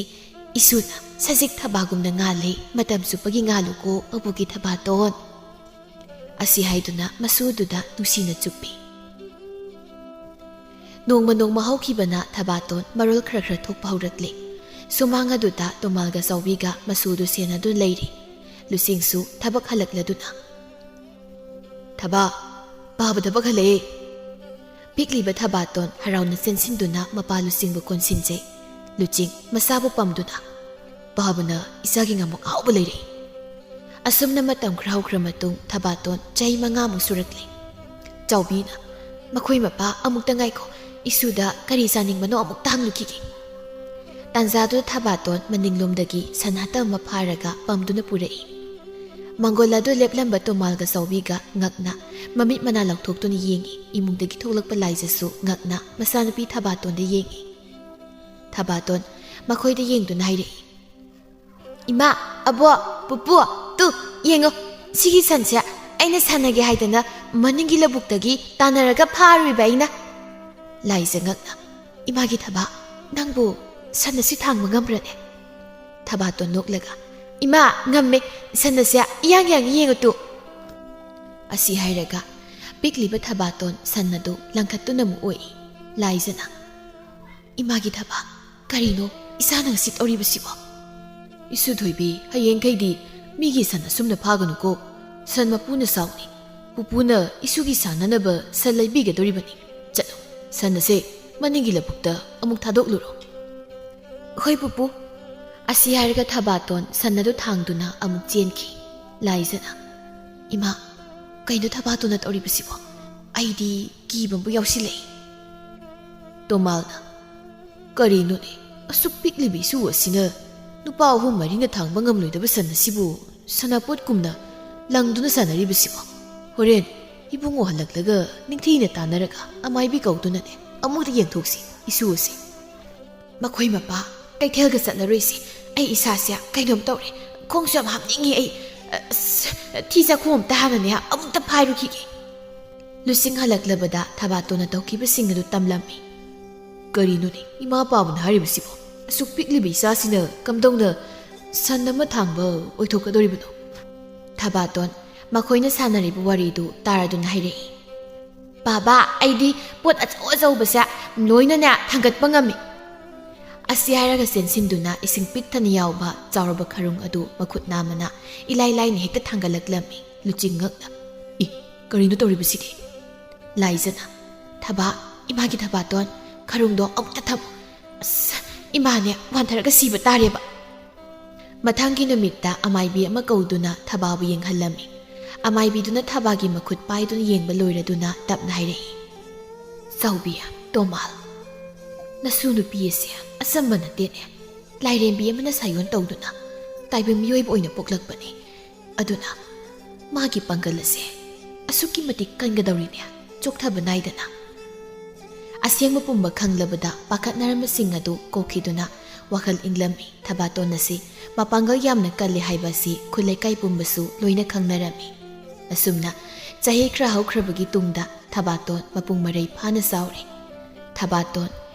ꯏꯁꯨꯅ ꯁꯖꯤꯛ ꯊꯕꯥꯒꯨꯝꯅ ꯉꯥꯜꯂꯤ꯫ ꯃꯇꯝ ꯆꯨꯞꯄꯒꯤ ꯉꯥꯜꯂꯨꯀꯣ, ꯑꯕꯣꯛꯀꯤ ꯊꯕꯥꯇꯣꯟ꯫" ꯑꯁꯤ ꯍꯥꯏꯗꯨꯅ ꯃꯁꯨꯗꯨꯗ ꯅꯨꯡꯁꯤꯅ ꯆꯨꯞꯄꯤ꯫ ꯅꯣꯡꯃ ꯅꯣꯡꯃ ꯍꯧꯈꯤꯕꯅ ꯊꯕꯥꯇꯣꯟ ꯃꯔꯣꯜ ꯈꯔ ꯈꯔ ꯊꯣꯛꯄ ꯍꯧꯔꯛꯂꯦ꯫ ꯁꯨꯃꯥꯡ ꯑꯗꯨꯗ ꯇꯣꯃꯥꯜꯒ ꯆꯥꯎꯕꯤꯒ ꯃꯁꯨꯗꯨ ꯁꯦꯟꯅꯗꯨꯅ ꯂꯩꯔꯤ꯫ ꯂꯨꯆꯤꯡꯁꯨ ꯊꯕꯛ ꯍꯜꯂꯛꯂꯗꯨꯅ, "ꯊꯕꯥ, ꯄꯥꯕ ꯊꯕꯛ ꯍꯜꯂꯛꯑꯦ꯫" ꯄꯤꯛꯂꯤꯕ ꯊꯕꯥꯇꯣꯟ ꯍꯔꯥꯎꯅ ꯆꯦꯟꯁꯤꯟꯗꯨꯅ ꯃꯄꯥ ꯂꯨꯆꯤꯡꯕꯨ ꯀꯣꯟꯁꯤꯟꯖꯩ꯫ ꯂꯨꯆꯤꯡ ꯃꯆꯥꯕꯨ ꯄꯝꯗꯨꯅ, "ꯄꯥꯕꯅ ꯏꯆꯥꯒꯤ ꯉꯥꯃꯣꯛ ꯑꯍꯥꯎꯕ ꯂꯩꯔꯛꯏ꯫" ꯑꯁꯨꯝꯅ ꯃꯇꯝ ꯈꯔ ꯍꯧꯈ꯭ꯔ ꯃꯇꯨꯡ ꯊꯕꯥꯇꯣꯟ ꯆꯍꯤ ꯃꯉꯥꯃꯨꯛ ꯁꯨꯔꯛꯂꯦ꯫ ꯆꯥꯎꯕꯤꯅ, "ꯃꯈꯣꯏ ꯃꯄꯥ, ꯑꯃꯨꯛꯇ ꯉꯥꯏꯈꯣ, ꯏꯁꯨꯗ ꯀꯔꯤ ꯆꯥꯅꯤꯡꯕꯅꯣ ꯑꯃꯨꯛꯇ ꯍꯪꯂꯨꯈꯤꯒꯦ꯫" ꯇꯥꯟꯖꯥꯗꯨꯗ ꯊꯕꯥꯇꯣꯟ ꯃꯅꯤꯡꯂꯣꯝꯗꯒꯤ ꯁꯟ ꯍꯥꯠꯇ ꯑꯃ ꯐꯥꯔꯒ ꯄꯝꯗꯨꯅ ꯄꯨꯔꯛꯏ꯫ ꯃꯪꯒꯣꯜ ꯑꯗꯨ ꯂꯦꯞꯂꯝꯕ ꯇꯣꯃꯥꯜꯒ ꯆꯥꯎꯕꯤꯒ ꯉꯛꯅ ꯃꯃꯤꯠ ꯃꯅꯥ ꯂꯥꯎꯊꯣꯛꯇꯨꯅ ꯌꯦꯡꯉꯤ꯫ ꯏꯃꯨꯡꯗꯒꯤ ꯊꯣꯛꯂꯛꯄ ꯂꯥꯏꯖꯁꯨ ꯉꯛꯅ ꯃꯆꯥꯅꯨꯄꯤ ꯊꯕꯥꯇꯣꯟꯗ ꯌꯦꯡꯉꯤ꯫ ꯊꯕꯥꯇꯣꯟ ꯃꯈꯣꯏꯗ ꯌꯦꯡꯗꯨꯅ ꯍꯥꯏꯔꯛꯏ, "ꯏꯃꯥ, ꯑꯕꯣꯛ, ꯄꯨꯄꯨ, ꯇꯨ, ꯌꯦꯡꯉꯣ, ꯁꯤꯒꯤ ꯁꯟꯁꯦ ꯑꯩꯅ ꯁꯥꯟꯅꯒꯦ ꯍꯥꯏꯗꯅ ꯃꯅꯤꯡꯒꯤ ꯂꯧꯕꯨꯛꯇꯒꯤ ꯇꯥꯟꯅꯔꯒ ꯐꯥꯔꯨꯏꯕ ꯑꯩꯅ꯫" ꯂꯥꯏꯖ ꯉꯛꯅ, "ꯏꯃꯥꯒꯤ ꯊꯕꯥ, ꯅꯪꯕꯨ ꯁꯟ ꯑꯁꯤ ꯊꯥꯡꯕ ꯉꯝꯕ꯭ꯔꯅꯦ?" ꯊꯕꯥꯇꯣꯟ ꯅꯣꯛꯂꯒ, "ꯏꯃꯥ, ꯉꯝꯃꯦ꯫ ꯁꯟ ꯑꯁꯦ ꯏꯌꯥꯡ ꯌꯥꯡꯉꯤ, ꯌꯦꯡꯉꯨ ꯇꯨ꯫" ꯑꯁꯤ ꯍꯥꯏꯔꯒ ꯄꯤꯛꯂꯤꯕ ꯊꯕꯥꯇꯣꯟ ꯁꯟ ꯑꯗꯨ ꯂꯪꯈꯠꯇꯨꯅ ꯑꯃꯨꯛ ꯑꯣꯛꯏ꯫ ꯂꯥꯏꯖꯅ, "ꯏꯃꯥꯒꯤ ꯊꯕꯥ, ꯀꯔꯤꯅꯣ ꯏꯆꯥꯅ ꯉꯁꯤ ꯇꯧꯔꯤꯕꯁꯤꯕꯣ?" "ꯏꯁꯨ ꯊꯣꯏꯕꯤ, ꯍꯌꯦꯡꯈꯩꯗꯤ ꯃꯤꯒꯤ ꯁꯟ ꯑꯁꯨꯝꯅ ꯐꯥꯒꯅꯨꯀꯣ꯫ ꯁꯟ ꯃꯄꯨꯅ ꯁꯥꯎꯅꯤ꯫ ꯄꯨꯄꯨꯅ ꯏꯁꯨꯒꯤ ꯁꯥꯟꯅꯅꯕ ꯁꯟ ꯂꯩꯕꯤꯒꯗꯧꯔꯤꯕꯅꯤ꯫ ꯆꯠꯂꯣ, ꯁꯟ ꯑꯁꯦ ꯃꯅꯤꯡꯒꯤ ꯂꯧꯕꯨꯛꯇ ꯑꯃꯨꯛ ꯊꯥꯗꯣꯛꯂꯨꯔꯣ꯫" "ꯍꯣꯏ ꯄꯨꯄꯨ꯫" ꯑꯁꯤ ꯍꯥꯏꯔꯒ ꯊꯕꯥꯇꯣꯟ ꯁꯟ ꯑꯗꯨ ꯊꯥꯡꯗꯨꯅ ꯑꯃꯨꯛ ꯆꯦꯟꯈꯤ꯫ ꯂꯥꯏꯖꯅ, "ꯏꯃꯥ, ꯀꯩꯅꯣ ꯊꯕꯥꯇꯣꯟꯅ ꯇꯧꯔꯤꯕꯁꯤꯕꯣ? ꯑꯩꯗꯤ ꯀꯤꯕꯕꯨ ꯌꯥꯎꯁꯤꯜꯂꯛꯏ꯫" ꯇꯣꯃꯥꯜꯅ, "ꯀꯔꯤꯅꯣꯅꯦ, ꯑꯁꯨꯛ ꯄꯤꯛꯂꯤꯕ ꯏꯁꯨ ꯑꯁꯤꯅ ꯅꯨꯄꯥ ꯑꯍꯨꯝ ꯃꯔꯤꯅ ꯊꯥꯡꯕ ꯉꯝꯂꯣꯏꯗꯕ ꯁꯟ ꯑꯁꯤꯕꯨ ꯁꯅꯥꯄꯣꯠꯀꯨꯝꯅ ꯂꯪꯗꯨꯅ ꯁꯥꯟꯅꯔꯤꯕꯁꯤꯕꯣ? ꯍꯣꯔꯦꯟ ꯏꯕꯨꯡꯉꯣ ꯍꯜꯂꯛꯂꯒ ꯅꯤꯡꯊꯤꯅ ꯇꯥꯟꯅꯔꯒ ꯑꯃꯥꯏꯕꯤ ꯀꯧꯗꯨꯅꯅꯦ ꯑꯃꯨꯛꯇ ꯌꯦꯡꯊꯣꯛꯁꯤ ꯏꯁꯨ ꯑꯁꯤ꯫" "ꯃꯈꯣꯏ ꯃꯄꯥ, ꯀꯩꯊꯦꯜꯒ ꯆꯠꯂꯔꯣꯏꯁꯤ꯫ ꯑꯩ ꯏꯁꯥꯁꯦ ꯀꯩꯅꯣꯝ ꯇꯧꯔꯦ꯫ ꯈꯣꯡꯁꯨ ꯌꯥꯝ ꯍꯥꯝꯅꯤꯡꯉꯤ ꯑꯩ꯫ ꯑꯁ, ꯊꯤ ꯆꯥꯛꯈꯣꯝ ꯑꯝꯇ ꯍꯥꯟꯅꯅꯦ ꯑꯃꯨꯛꯇ ꯐꯥꯏꯔꯨꯈꯤꯒꯦ꯫" ꯂꯨꯆꯤꯡ ꯍꯜꯂꯛꯂꯕꯗ ꯊꯕꯥꯇꯣꯟꯅ ꯇꯧꯈꯤꯕꯁꯤꯡ ꯑꯗꯨ ꯇꯝꯂꯝꯃꯤ꯫ "ꯀꯔꯤꯅꯣꯅꯦ ꯏꯃꯥ ꯄꯥꯕꯅ ꯍꯥꯏꯔꯤꯕꯁꯤꯕꯣ? ꯑꯁꯨꯛ ꯄꯤꯛꯂꯤꯕ ꯏꯆꯥꯁꯤꯅ ꯀꯝꯗꯧꯅ ꯁꯟ ꯑꯃ ꯊꯥꯡꯕ ꯑꯣꯏꯊꯣꯛꯀꯗꯧꯔꯤꯕꯅꯣ?" ꯊꯕꯥꯇꯣꯟ ꯃꯈꯣꯏꯅ ꯁꯥꯟꯅꯔꯤꯕ ꯋꯥꯔꯤꯗꯨ ꯇꯥꯔꯗꯨꯅ ꯍꯥꯏꯔꯛꯏ꯫ "ꯕꯥꯕꯥ, ꯑꯩꯗꯤ ꯄꯣꯠ ꯑꯆꯧ ꯑꯆꯧꯕꯁꯦ ꯂꯣꯏꯅꯅꯦ ꯊꯥꯡꯒꯠꯄ ꯉꯝꯃꯤ꯫" ꯑꯁꯤ ꯍꯥꯏꯔꯒ ꯆꯦꯟꯁꯤꯟꯗꯨꯅ ꯏꯁꯤꯡ ꯄꯤꯛ ꯊꯟꯅ ꯌꯥꯎꯕ ꯆꯥꯎꯔꯕ ꯈꯔꯨꯡ ꯑꯗꯨ ꯃꯈꯨꯠ ꯅꯥꯝꯃꯅ ꯏꯂꯥꯏ ꯂꯥꯏꯅ ꯍꯦꯛꯇ ꯊꯥꯡꯒꯠꯂꯛꯂꯝꯃꯤ꯫ ꯂꯨꯆꯤꯡ ꯉꯛꯅ, "ꯏ, ꯀꯔꯤꯅꯣ ꯇꯧꯔꯤꯕꯁꯤꯗꯤ?" ꯂꯥꯏꯖꯅ, "ꯊꯕꯥ, ꯏꯃꯥꯒꯤ ꯊꯕꯥꯇꯣꯟ, ꯈꯔꯨꯡꯗꯣ ꯑꯃꯨꯛꯇ ꯊꯝꯃꯨ꯫ ꯑꯁ, ꯏꯃꯥꯅꯦ ꯋꯥꯟꯊꯔꯒ ꯁꯤꯕ ꯇꯥꯔꯦꯕ꯫" ꯃꯊꯪꯒꯤ ꯅꯨꯃꯤꯠꯇ ꯑꯃꯥꯏꯕꯤ ꯑꯃ ꯀꯧꯗꯨꯅ ꯊꯕꯥꯕꯨ ꯌꯦꯡꯍꯜꯂꯝꯃꯤ꯫ ꯑꯃꯥꯏꯕꯤꯗꯨꯅ ꯊꯕꯥꯒꯤ ꯃꯈꯨꯠ ꯄꯥꯏꯗꯨꯅ ꯌꯦꯡꯕ ꯂꯣꯏꯔꯗꯨꯅ ꯇꯞꯅ ꯍꯥꯏꯔꯛꯏ, "ꯆꯥꯎꯕꯤ, ꯇꯣꯃꯥꯜ, ꯅꯁꯨ ꯅꯨꯄꯤ ꯑꯁꯦ ꯑꯆꯝꯕ ꯅꯠꯇꯦꯅꯦ꯫ ꯂꯥꯏꯔꯦꯝꯕꯤ ꯑꯃꯅ ꯁꯥꯌꯣꯟ ꯇꯧꯗꯨꯅ ꯇꯥꯏꯕꯪ ꯃꯤꯑꯣꯏꯕ ꯑꯣꯏꯅ ꯄꯣꯛꯂꯛꯄꯅꯤ꯫ ꯑꯗꯨꯅ ꯃꯥꯒꯤ ꯄꯥꯡꯒꯜ ꯑꯁꯦ ꯑꯁꯨꯛꯀꯤ ꯃꯇꯤꯛ ꯀꯟꯒꯗꯧꯔꯤꯅꯦ, ꯆꯣꯛꯊꯕ ꯅꯥꯏꯗꯅ꯫" ꯑꯁꯦꯡꯕ ꯄꯨꯝꯕ ꯈꯪꯂꯕꯗ ꯄꯥꯈꯠꯅꯔꯝꯕꯁꯤꯡ ꯑꯗꯨ ꯀꯣꯛꯈꯤꯗꯨꯅ ꯋꯥꯈꯜ ꯏꯪꯂꯝꯃꯤ꯫ ꯊꯕꯥꯇꯣꯟ ꯑꯁꯤ ꯃꯄꯥꯡꯒꯜ ꯌꯥꯝꯅ ꯀꯜꯂꯤ ꯍꯥꯏꯕ ꯑꯁꯤ ꯈꯨꯜ ꯂꯩꯀꯥꯏ ꯄꯨꯝꯕꯁꯨ ꯂꯣꯏꯅ ꯈꯪꯅꯔꯝꯃꯤ꯫ ꯑꯁꯨꯝꯅ ꯆꯍꯤ ꯈꯔ ꯍꯧꯈ꯭ꯔꯕꯒꯤ ꯇꯨꯡꯗ ꯊꯕꯥꯇꯣꯟ ꯃꯄꯨꯡ ꯃꯔꯩ ꯐꯥꯅ ꯆꯥꯎꯔꯦ꯫ ꯊꯕꯥꯇꯣꯟ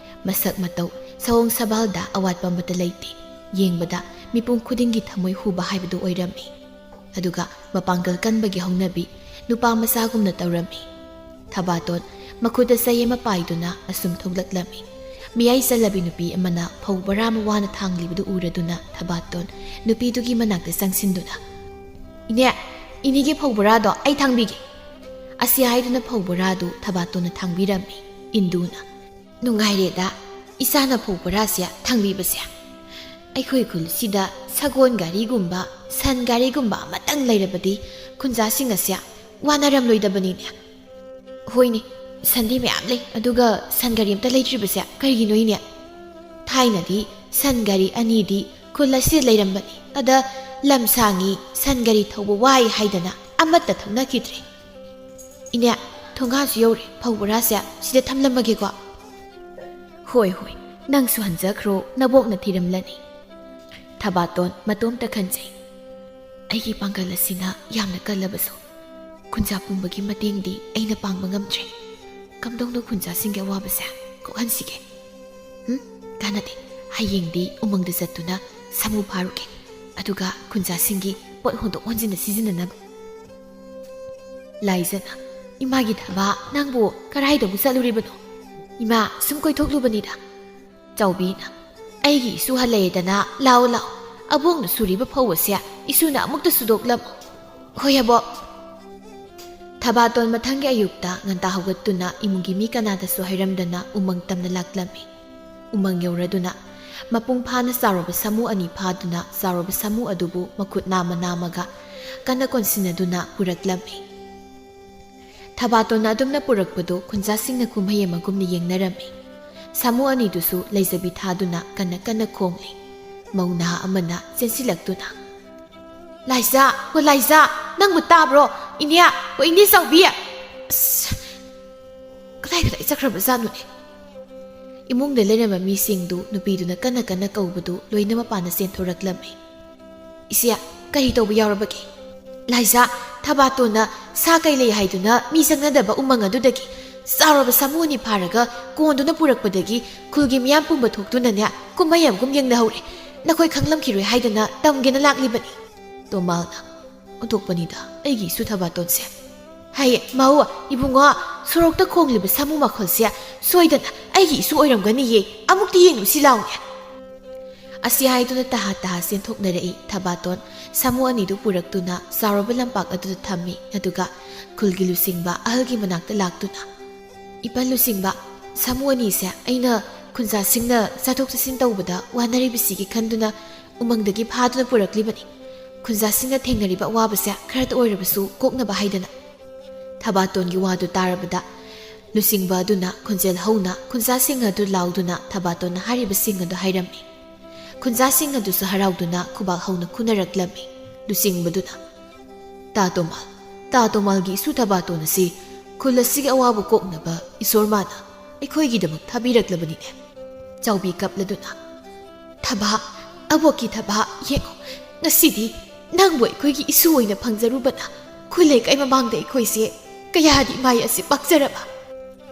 ꯃꯁꯛ ꯃꯇꯧ, ꯁꯑꯣꯡ ꯁꯕꯥꯜꯗ ꯑꯋꯥꯠꯄ ꯑꯃꯠꯇ ꯂꯩꯇꯦ꯫ ꯌꯦꯡꯕꯗ ꯃꯤꯄꯨꯝ ꯈꯨꯗꯤꯡꯒꯤ ꯊꯃꯣꯏ ꯍꯨꯕ ꯍꯥꯏꯕꯗꯨ ꯑꯣꯏꯔꯝꯃꯤ꯫ ꯑꯗꯨꯒ ꯃꯄꯥꯡꯒꯜ ꯀꯟꯕꯒꯤ ꯍꯧꯅꯕꯤ, ꯅꯨꯄꯥ ꯃꯆꯥꯒꯨꯝꯅ ꯇꯧꯔꯝꯃꯤ꯫ ꯊꯕꯥꯇꯣꯟ ꯃꯈꯨꯠꯇ ꯆꯩ ꯑꯃ ꯄꯥꯏꯗꯨꯅ ꯑꯁꯨꯝ ꯊꯣꯛꯂꯛꯂꯝꯃꯤ꯫ ꯃꯤꯌꯥꯏ ꯆꯜꯂꯕꯤ ꯅꯨꯄꯤ ꯑꯃꯅ ꯐꯧ ꯕꯣꯔꯥ ꯑꯃ ꯋꯥꯅ ꯊꯥꯡꯂꯤꯕꯗꯨ ꯎꯔꯗꯨꯅ ꯊꯕꯥꯇꯣꯟ ꯅꯨꯄꯤꯗꯨꯒꯤ ꯃꯅꯥꯛꯇ ꯆꯪꯁꯤꯟꯗꯨꯅ, "ꯏꯅꯦ, ꯏꯅꯦꯒꯤ ꯐꯧ ꯕꯣꯔꯥꯗꯣ ꯑꯩ ꯊꯥꯡꯕꯤꯒꯦ"꯫ ꯑꯁꯤ ꯍꯥꯏꯗꯨꯅ ꯐꯧ ꯕꯣꯔꯥꯗꯨ ꯊꯕꯥꯇꯣꯟꯅ ꯊꯥꯡꯕꯤꯔꯝꯃꯤ꯫ ꯏꯟꯗꯨꯅ, "ꯅꯨꯡꯉꯥꯏꯔꯦꯗ, ꯏꯆꯥꯅ ꯐꯧ ꯕꯣꯔꯥꯁꯦ ꯊꯥꯡꯕꯤꯕꯁꯦ꯫ ꯑꯩꯈꯣꯏ ꯈꯨꯜꯁꯤꯗ ꯁꯒꯣꯜ ꯒꯥꯔꯤꯒꯨꯝꯕ, ꯁꯟ ꯒꯥꯔꯤꯒꯨꯝꯕ ꯑꯃꯇꯪ ꯂꯩꯔꯕꯗꯤ ꯈꯨꯟꯖꯥꯁꯤꯡ ꯑꯁꯦ ꯋꯥꯅꯔꯝꯂꯣꯏꯗꯕꯅꯤꯅꯦ꯫" "ꯍꯣꯏꯅꯦ, ꯁꯟꯗꯤ ꯃꯌꯥꯝ ꯂꯩ, ꯑꯗꯨꯒ ꯁꯟ ꯒꯥꯔꯤ ꯑꯝꯇ ꯂꯩꯇ꯭ꯔꯤꯕꯁꯦ ꯀꯔꯤꯒꯤꯅꯣ ꯏꯅꯦ?" "ꯊꯥꯏꯅꯗꯤ ꯁꯟ ꯒꯥꯔꯤ ꯑꯅꯤꯗꯤ ꯈꯨꯜ ꯑꯁꯤꯗ ꯂꯩꯔꯝꯕꯅꯤ꯫ ꯑꯗ ꯂꯝ ꯁꯥꯡꯉꯤ, ꯁꯟ ꯒꯥꯔꯤ ꯊꯧꯕ ꯋꯥꯏ ꯍꯥꯏꯗꯅ ꯑꯃꯠꯇ ꯊꯧꯅꯈꯤꯗ꯭ꯔꯦ꯫ ꯏꯅꯦ, ꯊꯣꯡꯒꯥꯟꯁꯨ ꯌꯧꯔꯦ, ꯐꯧ ꯕꯣꯔꯥꯁꯦ ꯁꯤꯗ ꯊꯝꯂꯝꯃꯒꯦꯀꯣ꯫" "ꯍꯣꯏ, ꯍꯣꯏ, ꯅꯪꯁꯨ ꯍꯟꯖꯈ꯭ꯔꯣ, ꯅꯕꯣꯛꯅ ꯊꯤꯔꯝꯂꯅꯤ꯫" ꯊꯕꯥꯇꯣꯟ ꯃꯇꯣꯝꯇ ꯈꯟꯖꯩ꯫ "ꯑꯩꯒꯤ ꯄꯥꯡꯒꯜ ꯑꯁꯤꯅ ꯌꯥꯝꯅ ꯀꯜꯂꯕꯁꯨ, ꯈꯨꯟꯖꯥ ꯄꯨꯝꯕꯒꯤ ꯃꯇꯦꯡꯗꯤ ꯑꯩꯅ ꯄꯥꯡꯕ ꯉꯝꯗ꯭ꯔꯦ꯫ ꯀꯝꯗꯧꯅ ꯈꯨꯟꯖꯥꯁꯤꯡꯒꯤ ꯑꯋꯥꯕꯁꯦ ꯀꯣꯛꯍꯟꯁꯤꯒꯦ? ꯎꯝ, ꯀꯥꯟꯅꯗꯦ꯫ ꯍꯌꯦꯡꯗꯤ ꯎꯃꯪꯗ ꯆꯠꯇꯨꯅ ꯁꯥꯃꯨ ꯐꯥꯔꯨꯒꯦ꯫ ꯑꯗꯨꯒ ꯈꯨꯟꯖꯥꯁꯤꯡꯒꯤ ꯄꯣꯠ ꯍꯣꯟꯗꯣꯛ ꯍꯣꯟꯖꯤꯟꯗ ꯁꯤꯖꯤꯟꯅꯅꯕ꯫" ꯂꯥꯏꯖꯅ, "ꯏꯃꯥꯒꯤ ꯊꯕꯥ, ꯅꯪꯕꯨ ꯀꯔꯥꯏꯗꯕꯨ ꯆꯠꯂꯨꯔꯤꯕꯅꯣ?" "ꯏꯃꯥ, ꯁꯨꯝ ꯀꯣꯏꯊꯣꯛꯂꯨꯕꯅꯤꯗ꯫" ꯆꯥꯎꯕꯤꯅ, "ꯑꯩꯒꯤ ꯏꯁꯨ ꯍꯜꯂꯛꯑꯦꯗꯅ, ꯂꯥꯛꯑꯣ, ꯂꯥꯛꯑꯣ꯫ ꯑꯕꯣꯛꯅ ꯁꯨꯔꯤꯕ ꯐꯧ ꯑꯁꯦ ꯏꯁꯨꯅ ꯑꯃꯨꯛꯇ ꯁꯨꯗꯣꯛꯂꯝꯃꯣ꯫" "ꯍꯣꯏ, ꯑꯕꯣꯛ꯫" ꯊꯕꯥꯇꯣꯟ ꯃꯊꯪꯒꯤ ꯑꯌꯨꯛꯇ ꯉꯟꯇꯥ ꯍꯧꯒꯠꯇꯨꯅ ꯏꯃꯨꯡꯒꯤ ꯃꯤ ꯀꯅꯥꯗꯁꯨ ꯍꯥꯏꯔꯝꯗꯅ ꯎꯃꯪ ꯇꯝꯅ ꯂꯥꯛꯂꯝꯃꯤ꯫ ꯎꯃꯪ ꯌꯧꯔꯗꯨꯅ ꯃꯄꯨꯡ ꯐꯥꯅ ꯆꯥꯎꯔꯕ ꯁꯥꯃꯨ ꯑꯅꯤ ꯐꯥꯗꯨꯅ ꯆꯥꯎꯔꯕ ꯁꯥꯃꯨ ꯑꯗꯨꯕꯨ ꯃꯈꯨꯠ ꯅꯥꯝꯃ ꯅꯥꯝꯃꯒ ꯀꯟꯅ ꯀꯣꯟꯁꯤꯟꯅꯗꯨꯅ ꯄꯨꯔꯛꯂꯝꯃꯤ꯫ ꯊꯕꯥꯇꯣꯟꯅ ꯑꯗꯨꯝꯅ ꯄꯨꯔꯛꯄꯗꯨ ꯈꯨꯟꯖꯥꯁꯤꯡꯅ ꯀꯨꯝꯍꯩ ꯑꯃꯒꯨꯝꯅ ꯌꯦꯡꯅꯔꯝꯃꯤ꯫ ꯁꯥꯃꯨ ꯑꯅꯤꯗꯨꯁꯨ ꯂꯩꯖꯕꯤ ꯊꯥꯗꯨꯅ ꯀꯟꯅ ꯀꯟꯅ ꯈꯣꯡꯂꯤ꯫ ꯃꯧ ꯅꯍꯥ ꯑꯃꯅ ꯆꯦꯟꯁꯤꯜꯂꯛꯇꯨꯅ, "ꯂꯥꯏꯖꯥ, ꯍꯣ ꯂꯥꯏꯖꯥ, ꯅꯪꯕꯨ ꯇꯥꯕ꯭ꯔꯣ? ꯏꯅꯦ, ꯍꯣ ꯏꯅꯦ ꯆꯥꯎꯕꯤ!" ꯑꯁ, ꯀꯗꯥꯏ ꯀꯗꯥꯏ ꯆꯠꯈ꯭ꯔꯕꯖꯥꯠꯅꯣꯅꯦ? ꯏꯃꯨꯡꯗ ꯂꯩꯔꯝꯕ ꯃꯤꯁꯤꯡꯗꯨ ꯅꯨꯄꯤꯗꯨꯅ ꯀꯟꯅ ꯀꯟꯅ ꯀꯧꯕꯗꯨ ꯂꯣꯏꯅ ꯃꯄꯥꯟꯗ ꯆꯦꯟꯊꯣꯔꯛꯂꯝꯃꯤ꯫ "ꯏꯆꯦ, ꯀꯔꯤ ꯇꯧꯕ ꯌꯥꯎꯔꯕꯒꯦ?" "ꯂꯥꯏꯖꯥ, ꯊꯕꯥꯇꯣꯟꯅ ꯁꯥ ꯀꯩ ꯂꯩ ꯍꯥꯏꯗꯨꯅ ꯃꯤ ꯆꯪꯅꯗꯕ ꯎꯃꯪ ꯑꯗꯨꯗꯒꯤ ꯆꯥꯎꯔꯕ ꯁꯥꯃꯨ ꯑꯅꯤ ꯐꯥꯔꯒ ꯀꯣꯟꯗꯨꯅ ꯄꯨꯔꯛꯄꯗꯒꯤ ꯈꯨꯜꯒꯤ ꯃꯤꯌꯥꯝ ꯄꯨꯝꯕ ꯊꯣꯛꯇꯨꯅꯅꯦ ꯀꯨꯝꯍꯩ ꯑꯃꯒꯨꯝ ꯌꯦꯡꯅꯍꯧꯔꯦ꯫ ꯅꯈꯣꯏ ꯈꯪꯂꯝꯈꯤꯔꯣꯏ ꯍꯥꯏꯗꯅ ꯇꯝꯒꯦꯅ ꯂꯥꯛꯂꯤꯕꯅꯤ꯫ ꯇꯣꯃꯥꯜꯅ ꯑꯣꯟꯊꯣꯛꯄꯅꯤꯗ ꯑꯩꯒꯤ ꯏꯁꯨ ꯊꯕꯥꯇꯣꯟꯁꯦ꯫ ꯍꯩ ꯃꯧ, ꯏꯕꯨꯡꯉꯣ, ꯁꯣꯔꯣꯛꯇ ꯈꯣꯡꯂꯤꯕ ꯁꯥꯃꯨ ꯃꯈꯣꯜꯁꯦ ꯁꯣꯏꯗꯅ ꯑꯩꯒꯤ ꯏꯁꯨ ꯑꯣꯏꯔꯝꯒꯅꯤꯌꯦ꯫ ꯑꯃꯨꯛꯇ ꯌꯦꯡꯂꯨꯁꯤ ꯂꯥꯎꯅꯦ꯫ ꯑꯁꯤ ꯍꯥꯏꯗꯨꯅ ꯇꯍꯥ ꯇꯍꯥ ꯆꯦꯟꯊꯣꯛꯅꯔꯛꯏ꯫ ꯊꯕꯥꯇꯣꯟ ꯁꯥꯃꯨ ꯑꯅꯤꯗꯨ ꯄꯨꯔꯛꯇꯨꯅ ꯆꯥꯎꯔꯕ ꯂꯝꯄꯥꯛ ꯑꯗꯨꯗ ꯊꯝꯃꯤ꯫ ꯑꯗꯨꯒ ꯈꯨꯜꯒꯤ ꯂꯨꯆꯤꯡꯕ ꯑꯍꯜꯒꯤ ꯃꯅꯥꯛꯇ ꯂꯥꯛꯇꯨꯅ, "ꯏꯄꯥ ꯂꯨꯆꯤꯡꯕ, ꯁꯥꯃꯨ ꯑꯅꯤꯁꯦ ꯑꯩꯅ ꯈꯨꯟꯖꯥꯁꯤꯡꯅ ꯆꯠꯊꯣꯛ ꯆꯠꯁꯤꯟ ꯇꯧꯕꯗ ꯋꯥꯅꯔꯤꯕꯁꯤꯒꯤ ꯈꯟꯗꯨꯅ ꯎꯃꯪꯗꯒꯤ ꯐꯥꯗꯨꯅ ꯄꯨꯔꯛꯂꯤꯕꯅꯤ꯫ ꯈꯨꯟꯖꯥꯁꯤꯡꯅ ꯊꯦꯡꯅꯔꯤꯕ ꯑꯋꯥꯕꯁꯦ ꯈꯔꯇ ꯑꯣꯏꯔꯕꯁꯨ ꯀꯣꯛꯅꯕ ꯍꯥꯏꯗꯅ꯫" ꯊꯕꯥꯇꯣꯟꯒꯤ ꯋꯥꯗꯨ ꯇꯥꯔꯕꯗ ꯂꯨꯆꯤꯡꯕ ꯑꯗꯨꯅ ꯈꯣꯟꯖꯦꯜ ꯍꯧꯅ ꯈꯨꯟꯖꯥꯁꯤꯡ ꯑꯗꯨ ꯂꯥꯎꯗꯨꯅ ꯊꯕꯥꯇꯣꯟꯅ ꯍꯥꯏꯔꯤꯕꯁꯤꯡ ꯑꯗꯨ ꯍꯥꯏꯔꯝꯃꯤ꯫ ꯈꯨꯟꯖꯥꯁꯤꯡ ꯑꯗꯨꯁꯨ ꯍꯔꯥꯎꯗꯨꯅ ꯈꯨꯕꯥꯛ ꯍꯧꯅ ꯈꯨꯅꯔꯛꯂꯝꯃꯤ꯫ ꯂꯨꯆꯤꯡꯕꯗꯨꯅ, "ꯇꯥ ꯇꯣꯃꯥꯜ, ꯇꯥ ꯇꯣꯃꯥꯜꯒꯤ ꯏꯁꯨ ꯊꯕꯥꯇꯣꯟ ꯑꯁꯤ ꯈꯨꯜ ꯑꯁꯤꯒꯤ ꯑꯋꯥꯕ ꯀꯣꯛꯅꯕ ꯏꯁꯣꯔ ꯃꯥꯅ ꯑꯩꯈꯣꯏꯒꯤꯗꯃꯛ ꯊꯥꯕꯤꯔꯛꯂꯕꯅꯤꯅꯦ꯫" ꯆꯥꯎꯕꯤ ꯀꯞꯂꯗꯨꯅ, "ꯊꯕꯥ, ꯑꯕꯣꯛꯀꯤ ꯊꯕꯥ, ꯌꯦꯡꯉꯣ, ꯉꯁꯤꯗꯤ ꯅꯪꯕꯨ ꯑꯩꯈꯣꯏꯒꯤ ꯏꯁꯨ ꯑꯣꯏꯅ ꯐꯪꯖꯔꯨꯕꯅ ꯈꯨꯜ ꯂꯩꯀꯥꯏ ꯃꯃꯥꯡꯗ ꯑꯩꯈꯣꯏꯁꯦ ꯀꯌꯥꯗꯤ ꯃꯥꯏ ꯑꯁꯤ ꯄꯥꯛꯆꯔꯕ꯫"